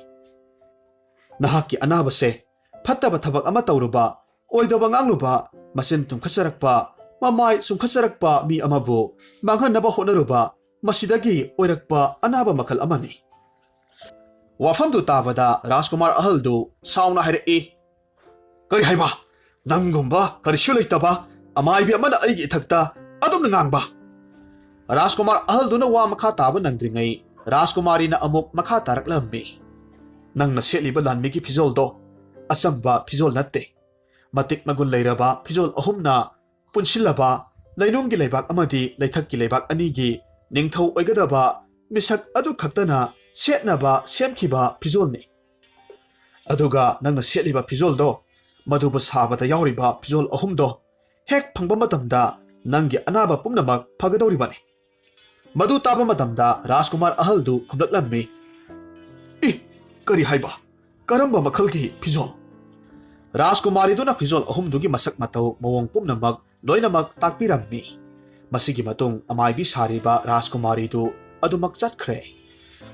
ꯅꯍꯥꯛꯀꯤ ꯑꯅꯥꯕꯁꯦ ꯐꯠꯇꯕ ꯊꯕꯛ ꯑꯃ ꯇꯧꯔꯨꯕ, ꯑꯣꯏꯗꯕ ꯉꯥꯡꯂꯨꯕ, ꯃꯆꯤꯟ ꯇꯨꯝꯈꯠꯆꯔꯛꯄ, ꯃꯃꯥꯏ ꯆꯨꯝꯈꯠꯆꯔꯛꯄ ꯃꯤ ꯑꯃꯕꯨ ꯃꯥꯡꯍꯟꯅꯕ ꯍꯣꯠꯅꯔꯨꯕ, ꯃꯁꯤꯗꯒꯤ ꯑꯣꯏꯔꯛꯄ ꯑꯅꯥꯕ ꯃꯈꯜ ꯑꯃꯅꯤ꯫" ꯋꯥꯐꯝꯗꯨ ꯇꯥꯕꯗ ꯔꯥꯖꯀꯨꯃꯥꯔ ꯑꯍꯜꯗꯨ ꯁꯥꯎꯅ ꯍꯥꯏꯔꯛꯏ, "ꯀꯔꯤ ꯍꯥꯏꯕ? ꯅꯪꯒꯨꯝꯕ ꯀꯔꯤꯁꯨ ꯂꯩꯇꯕ ꯑꯃꯥꯏꯕꯤ ꯑꯃꯅ ꯑꯩꯒꯤ ꯏꯊꯛꯇ ꯑꯗꯨꯝꯅ ꯉꯥꯡꯕ?" ꯔꯥꯖꯀꯨꯃꯥꯔ ꯑꯍꯜꯗꯨꯅ ꯋꯥ ꯃꯈꯥ ꯇꯥꯕ ꯅꯪꯗ꯭ꯔꯤꯉꯩ ꯔꯥꯖꯀꯨꯃꯥꯔꯤꯅ ꯑꯃꯨꯛ ꯃꯈꯥ ꯇꯥꯔꯛꯂꯝꯃꯤ, "ꯅꯪꯅ ꯁꯦꯠꯂꯤꯕ ꯂꯥꯟꯃꯤꯒꯤ ꯐꯤꯖꯣꯜꯗꯣ ꯑꯆꯝꯕ ꯐꯤꯖꯣꯜ ꯅꯠꯇꯦ꯫ ꯃꯇꯤꯛ ꯃꯒꯨꯟ ꯂꯩꯔꯕ ꯐꯤꯖꯣꯜ ꯑꯍꯨꯝꯅ ꯄꯨꯟꯁꯤꯜꯂꯕ ꯂꯩꯅꯨꯡꯒꯤ ꯂꯩꯕꯥꯛ ꯑꯃꯗꯤ ꯂꯩꯊꯛꯀꯤ ꯂꯩꯕꯥꯛ ꯑꯅꯤꯒꯤ ꯅꯤꯡꯊꯧ ꯑꯣꯏꯒꯗꯕ ꯃꯤꯁꯛ ꯑꯗꯨ ꯈꯛꯇꯅ ꯁꯦꯠꯅꯕ ꯁꯦꯝꯈꯤꯕ ꯐꯤꯖꯣꯜꯅꯤ꯫ ꯑꯗꯨꯒ ꯅꯪꯅ ꯁꯦꯠꯂꯤꯕ ꯐꯤꯖꯣꯜꯗꯣ, ꯃꯗꯨꯕꯨ ꯁꯥꯕꯗ ꯌꯥꯎꯔꯤꯕ ꯐꯤꯖꯣꯜ ꯑꯍꯨꯝꯗꯣ ꯍꯦꯛ ꯐꯪꯕ ꯃꯇꯝꯗ ꯅꯪꯒꯤ ꯑꯅꯥꯕ ꯄꯨꯝꯅꯃꯛ ꯐꯒꯗꯧꯔꯤꯕꯅꯤ꯫" ꯃꯗꯨ ꯇꯥꯕ ꯃꯇꯝꯗ ꯔꯥꯖꯀꯨꯃꯥꯔ ꯑꯍꯜꯗꯨ ꯈꯨꯝꯂꯛꯂꯝꯃꯤ, "ꯏ, ꯀꯔꯤ ꯍꯥꯏꯕ? ꯀꯔꯝꯕ ꯃꯈꯜꯒꯤ ꯐꯤꯖꯣꯜ?" ꯔꯥꯖꯀꯨꯃꯥꯔꯤꯗꯨꯅ ꯐꯤꯖꯣꯜ ꯑꯍꯨꯝꯗꯨꯒꯤ ꯃꯁꯛ ꯃꯇꯧ ꯃꯑꯣꯡ ꯄꯨꯝꯅꯃꯛ ꯂꯣꯏꯅꯃꯛ ꯇꯥꯛꯄꯤꯔꯝꯃꯤ꯫ ꯃꯁꯤꯒꯤ ꯃꯇꯨꯡ ꯑꯃꯥꯏꯕꯤ ꯁꯥꯔꯤꯕ ꯔꯥꯖꯀꯨꯃꯥꯔꯤꯗꯨ ꯑꯗꯨꯃꯛ ꯆꯠꯈ꯭ꯔꯦ꯫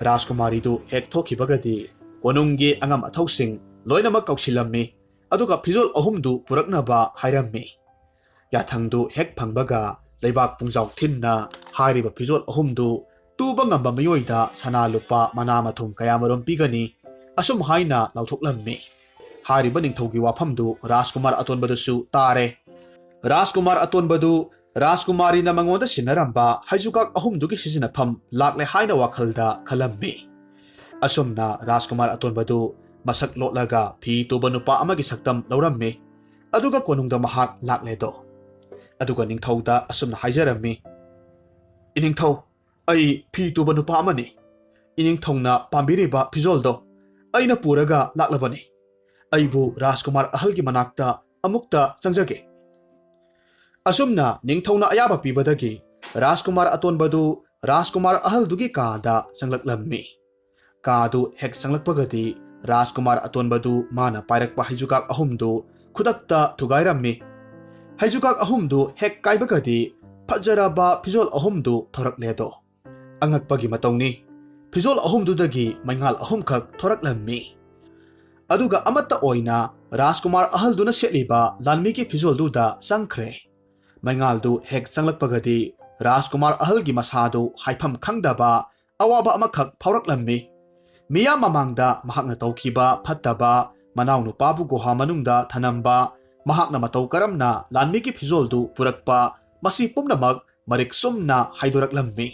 ꯔꯥꯖꯀꯨꯃꯥꯔꯤꯗꯨ ꯍꯦꯛ ꯊꯣꯛꯈꯤꯕꯒꯗꯤ ꯀꯣꯅꯨꯡꯒꯤ ꯑꯉꯝ ꯑꯊꯧꯁꯤꯡ ꯂꯣꯏꯅꯃꯛ ꯀꯧꯁꯤꯜꯂꯝꯃꯤ, ꯑꯗꯨꯒ ꯐꯤꯖꯣꯜ ꯑꯍꯨꯝꯗꯨ ꯄꯨꯔꯛꯅꯕ ꯍꯥꯏꯔꯝꯃꯤ꯫ ꯌꯥꯊꯪꯗꯨ ꯍꯦꯛ ꯐꯪꯕꯒ ꯂꯩꯕꯥꯛ ꯄꯨꯡꯖꯥꯎ ꯊꯤꯟꯅ ꯍꯥꯏꯔꯤꯕ ꯐꯤꯖꯣꯜ ꯑꯍꯨꯝꯗꯨ ꯇꯨꯕ ꯉꯝꯕ ꯃꯤꯑꯣꯏꯗ ꯁꯅꯥ ꯂꯨꯄꯥ ꯃꯅꯥ ꯃꯊꯨꯝ ꯀꯌꯥꯃꯔꯨꯝ ꯄꯤꯒꯅꯤ, ꯑꯁꯨꯝ ꯍꯥꯏꯅ ꯂꯥꯎꯊꯣꯛꯂꯝꯃꯤ꯫ ꯍꯥꯏꯔꯤꯕ ꯅꯤꯡꯊꯧꯒꯤ ꯋꯥꯐꯝꯗꯨ ꯔꯥꯖꯀꯨꯃꯥꯔ ꯑꯇꯣꯟꯕꯗꯨꯁꯨ ꯇꯥꯔꯦ꯫ ꯔꯥꯖꯀꯨꯃꯥꯔ ꯑꯇꯣꯟꯕꯗꯨ ꯔꯥꯖꯀꯨꯃꯥꯔꯤꯅ ꯃꯉꯣꯟꯗ ꯁꯤꯟꯅꯔꯝꯕ ꯍꯩꯖꯨꯒꯥꯛ ꯑꯍꯨꯝꯗꯨꯒꯤ ꯁꯤꯖꯤꯟꯅꯐꯝ ꯂꯥꯛꯂꯦ ꯍꯥꯏꯅ ꯋꯥꯈꯜꯗ ꯈꯜꯂꯝꯃꯤ꯫ ꯑꯁꯨꯝꯅ ꯔꯥꯖꯀꯨꯃꯥꯔ ꯑꯇꯣꯟꯕꯗꯨ ꯃꯁꯛ ꯂꯣꯠꯂꯒ ꯐꯤ ꯇꯨꯕ ꯅꯨꯄꯥ ꯑꯃꯒꯤ ꯁꯛꯇꯝ ꯂꯧꯔꯝꯃꯤ꯫ ꯑꯗꯨꯒ ꯀꯣꯅꯨꯡꯗ ꯃꯍꯥꯛ ꯂꯥꯛꯂꯦꯗꯣ꯫ ꯑꯗꯨꯒ ꯅꯤꯡꯊꯧꯗ ꯑꯁꯨꯝꯅ ꯍꯥꯏꯖꯔꯝꯃꯤ, "ꯏꯅꯤꯡꯊꯧ, ꯑꯩ ꯐꯤ ꯇꯨꯕ ꯅꯨꯄꯥ ꯑꯃꯅꯤ꯫ ꯏꯅꯤꯡꯊꯧꯅ ꯄꯥꯝꯕꯤꯔꯤꯕ ꯐꯤꯖꯣꯜꯗꯣ ꯑꯩꯅ ꯄꯨꯔꯒ ꯂꯥꯛꯂꯕꯅꯤ꯫ ꯑꯩꯕꯨ ꯔꯥꯖꯀꯨꯃꯥꯔ ꯑꯍꯜꯒꯤ ꯃꯅꯥꯛꯇ ꯑꯃꯨꯛꯇ ꯆꯪꯖꯒꯦ꯫" ꯑꯁꯨꯝꯅ ꯅꯤꯡꯊꯧꯅ ꯑꯌꯥꯕ ꯄꯤꯕꯗꯒꯤ ꯔꯥꯖꯀꯨꯃꯥꯔ ꯑꯇꯣꯟꯕꯗꯨ ꯔꯥꯖꯀꯨꯃꯥꯔ ꯑꯍꯜꯗꯨꯒꯤ ꯀꯥꯗ ꯆꯪꯂꯛꯂꯝꯃꯤ꯫ ꯀꯥꯗꯨ ꯍꯦꯛ ꯆꯪꯂꯛꯄꯒꯗꯤ ꯔꯥꯖꯀꯨꯃꯥꯔ ꯑꯇꯣꯟꯕꯗꯨ ꯃꯥꯅ ꯄꯥꯏꯔꯛꯄ ꯍꯩꯖꯨꯒꯥꯛ ꯑꯍꯨꯝꯗꯨ ꯈꯨꯗꯛꯇ ꯊꯨꯒꯥꯏꯔꯝꯃꯤ꯫ ꯍꯩꯖꯨꯒꯥꯛ ꯑꯍꯨꯝꯗꯨ ꯍꯦꯛ ꯀꯥꯏꯕꯒꯗꯤ ꯐꯖꯔꯕ ꯐꯤꯖꯣꯜ ꯑꯍꯨꯝꯗꯨ ꯊꯣꯔꯛꯂꯦꯗꯣ꯫ ꯑꯉꯛꯄꯒꯤ ꯃꯇꯧꯅꯤ, ꯐꯤꯖꯣꯜ ꯑꯍꯨꯝꯗꯨꯗꯒꯤ ꯃꯩꯉꯥꯜ ꯑꯍꯨꯝꯈꯛ ꯊꯣꯔꯛꯂꯝꯃꯤ꯫ ꯑꯗꯨꯒ ꯑꯃꯠꯇ ꯑꯣꯏꯅ ꯔꯥꯖꯀꯨꯃꯥꯔ ꯑꯍꯜꯗꯨꯅ ꯁꯦꯠꯂꯤꯕ ꯂꯥꯟꯃꯤꯒꯤ ꯐꯤꯖꯣꯜꯗꯨꯗ ꯆꯪꯈ꯭ꯔꯦ꯫ ꯃꯩꯉꯥꯜꯗꯨ ꯍꯦꯛ ꯆꯪꯂꯛꯄꯒꯗꯤ ꯔꯥꯖꯀꯨꯃꯥꯔ ꯑꯍꯜꯒꯤ ꯃꯁꯥꯗꯨ ꯍꯥꯏꯐꯝ ꯈꯪꯗꯕ ꯑꯋꯥꯕ ꯑꯃꯈꯛ ꯐꯥꯎꯔꯛꯂꯝꯃꯤ꯫ ꯃꯤꯌꯥꯝ ꯃꯃꯥꯡꯗ ꯃꯍꯥꯛꯅ ꯇꯧꯈꯤꯕ ꯐꯠꯇꯕ, ꯃꯅꯥꯎꯅꯨꯄꯥꯕꯨ ꯒꯨꯍꯥ ꯃꯅꯨꯡꯗ ꯊꯅꯝꯕ, ꯃꯍꯥꯛꯅ ꯃꯇꯧ ꯀꯔꯝꯅ ꯂꯥꯟꯃꯤꯒꯤ ꯐꯤꯖꯣꯜꯗꯨ ꯄꯨꯔꯛꯄ, ꯃꯁꯤ ꯄꯨꯝꯅꯃꯛ ꯃꯔꯤꯛ ꯆꯨꯝꯅ ꯍꯥꯏꯗꯣꯔꯛꯂꯝꯃꯤ꯫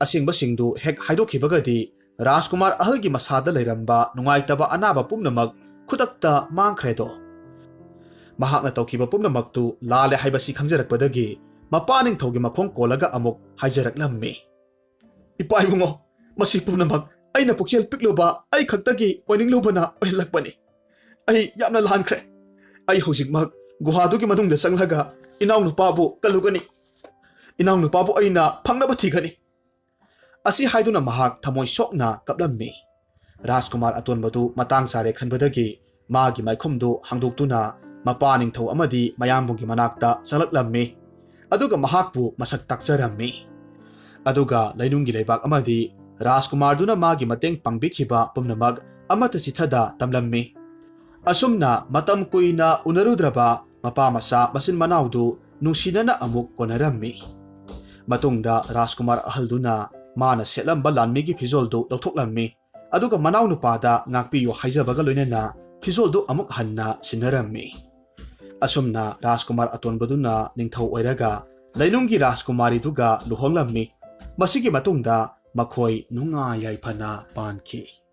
ꯑꯁꯦꯡꯕꯁꯤꯡꯗꯨ ꯍꯦꯛ ꯍꯥꯏꯗꯣꯛꯈꯤꯕꯒꯗꯤ ꯔꯥꯖꯀꯨꯃꯥꯔ ꯑꯍꯜꯒꯤ ꯃꯁꯥꯗ ꯂꯩꯔꯝꯕ ꯅꯨꯡꯉꯥꯏꯇꯕ ꯑꯅꯥꯕ ꯄꯨꯝꯅꯃꯛ ꯈꯨꯗꯛꯇ ꯃꯥꯡꯈ꯭ꯔꯦꯗꯣ꯫ ꯃꯍꯥꯛꯅ ꯇꯧꯈꯤꯕ ꯄꯨꯝꯅꯃꯛꯇꯨ ꯂꯥꯜꯂꯦ ꯍꯥꯏꯕꯁꯤ ꯈꯪꯖꯔꯛꯄꯗꯒꯤ ꯃꯄꯥ ꯅꯤꯡꯊꯧꯒꯤ ꯃꯈꯣꯡ ꯀꯣꯜꯂꯒ ꯑꯃꯨꯛ ꯍꯥꯏꯖꯔꯛꯂꯝꯃꯤ, "ꯏꯄꯥ ꯏꯕꯨꯡꯉꯣ, ꯃꯁꯤ ꯄꯨꯝꯅꯃꯛ ꯑꯩꯅ ꯄꯨꯛꯆꯦꯜ ꯄꯤꯛꯂꯨꯕ ꯑꯩ ꯈꯛꯇꯒꯤ ꯑꯣꯏꯅꯤꯡꯂꯨꯕꯅ ꯑꯣꯏꯍꯜꯂꯛꯄꯅꯤ꯫ ꯑꯩ ꯌꯥꯝꯅ ꯂꯥꯟꯈ꯭ꯔꯦ꯫ ꯑꯩ ꯍꯧꯖꯤꯛꯃꯛ ꯒꯨꯍꯥꯗꯨꯒꯤ ꯃꯅꯨꯡꯗ ꯆꯪꯂꯒ ꯏꯅꯥꯎꯅꯨꯄꯥꯕꯨ ꯀꯜꯂꯨꯒꯅꯤ꯫ ꯏꯅꯥꯎꯅꯨꯄꯥꯕꯨ ꯑꯩꯅ ꯐꯪꯅꯕ ꯊꯤꯒꯅꯤ꯫" ꯑꯁꯤ ꯍꯥꯏꯗꯨꯅ ꯃꯍꯥꯛ ꯊꯃꯣꯏ ꯁꯣꯛꯅ ꯀꯞꯂꯝꯃꯤ꯫ ꯔꯥꯖꯀꯨꯃꯥꯔ ꯑꯇꯣꯟꯕꯗꯨ ꯃꯇꯥꯡ ꯆꯥꯔꯦ ꯈꯟꯕꯗꯒꯤ ꯃꯥꯒꯤ ꯃꯥꯏꯈꯨꯝꯗꯨ ꯍꯥꯡꯗꯣꯛꯇꯨꯅ ꯃꯄꯥ ꯅꯤꯡꯊꯧ ꯑꯃꯗꯤ ꯃꯌꯥꯝꯕꯨꯡꯒꯤ ꯃꯅꯥꯛꯇ ꯆꯪꯂꯛꯂꯝꯃꯤ꯫ ꯑꯗꯨꯒ ꯃꯍꯥꯛꯄꯨ ꯃꯁꯛ ꯇꯥꯛꯆꯔꯝꯃꯤ꯫ ꯑꯗꯨꯒ ꯂꯩꯅꯨꯡꯒꯤ ꯂꯩꯕꯥꯛ ꯑꯃꯗꯤ ꯔꯥꯖꯀꯨꯃꯥꯔꯗꯨꯅ ꯃꯥꯒꯤ ꯃꯇꯦꯡ ꯄꯥꯡꯕꯤꯈꯤꯕ ꯄꯨꯝꯅꯃꯛ ꯑꯃꯠꯇ ꯆꯤꯊꯗ ꯇꯝꯂꯝꯃꯤ꯫ ꯑꯁꯨꯝꯅ ꯃꯇꯝ ꯀꯨꯏꯅ ꯎꯅꯔꯨꯗ꯭ꯔꯕ ꯃꯄꯥ ꯃꯆꯥ ꯃꯆꯤꯟ ꯃꯅꯥꯎꯗꯨ ꯅꯨꯡꯁꯤꯅꯅ ꯑꯃꯨꯛ ꯀꯣꯟꯅꯔꯝꯃꯤ꯫ ꯃꯇꯨꯡꯗ ꯔꯥꯖꯀꯨꯃꯥꯔ ꯑꯍꯜꯗꯨꯅ ꯃꯥꯅ ꯁꯦꯠꯂꯝꯕ ꯂꯥꯟꯃꯤꯒꯤ ꯐꯤꯖꯣꯜꯗꯨ ꯂꯧꯊꯣꯛꯂꯝꯃꯤ꯫ ꯑꯗꯨꯒ ꯃꯅꯥꯎꯅꯨꯄꯥꯗ ꯉꯥꯛꯄꯤꯌꯨ ꯍꯥꯏꯖꯕꯒ ꯂꯣꯏꯅꯅ ꯐꯤꯖꯣꯜꯗꯨ ꯑꯃꯨꯛ ꯍꯟꯅ ꯁꯤꯟꯅꯔꯝꯃꯤ꯫ ꯑꯁꯨꯝꯅ ꯔꯥꯖꯀꯨꯃꯥꯔ ꯑꯇꯣꯟꯕꯗꯨꯅ ꯅꯤꯡꯊꯧ ꯑꯣꯏꯔꯒ ꯂꯩꯅꯨꯡꯒꯤ ꯔꯥꯖꯀꯨꯃꯥꯔꯤꯗꯨꯒ ꯂꯨꯍꯣꯡꯂꯝꯃꯤ꯫ ꯃꯁꯤꯒꯤ ꯃꯇꯨꯡꯗ ꯃꯈꯣꯏ ꯅꯨꯡꯉꯥꯏ ꯌꯥꯏꯐꯅ ꯄꯥꯟꯈꯤ꯫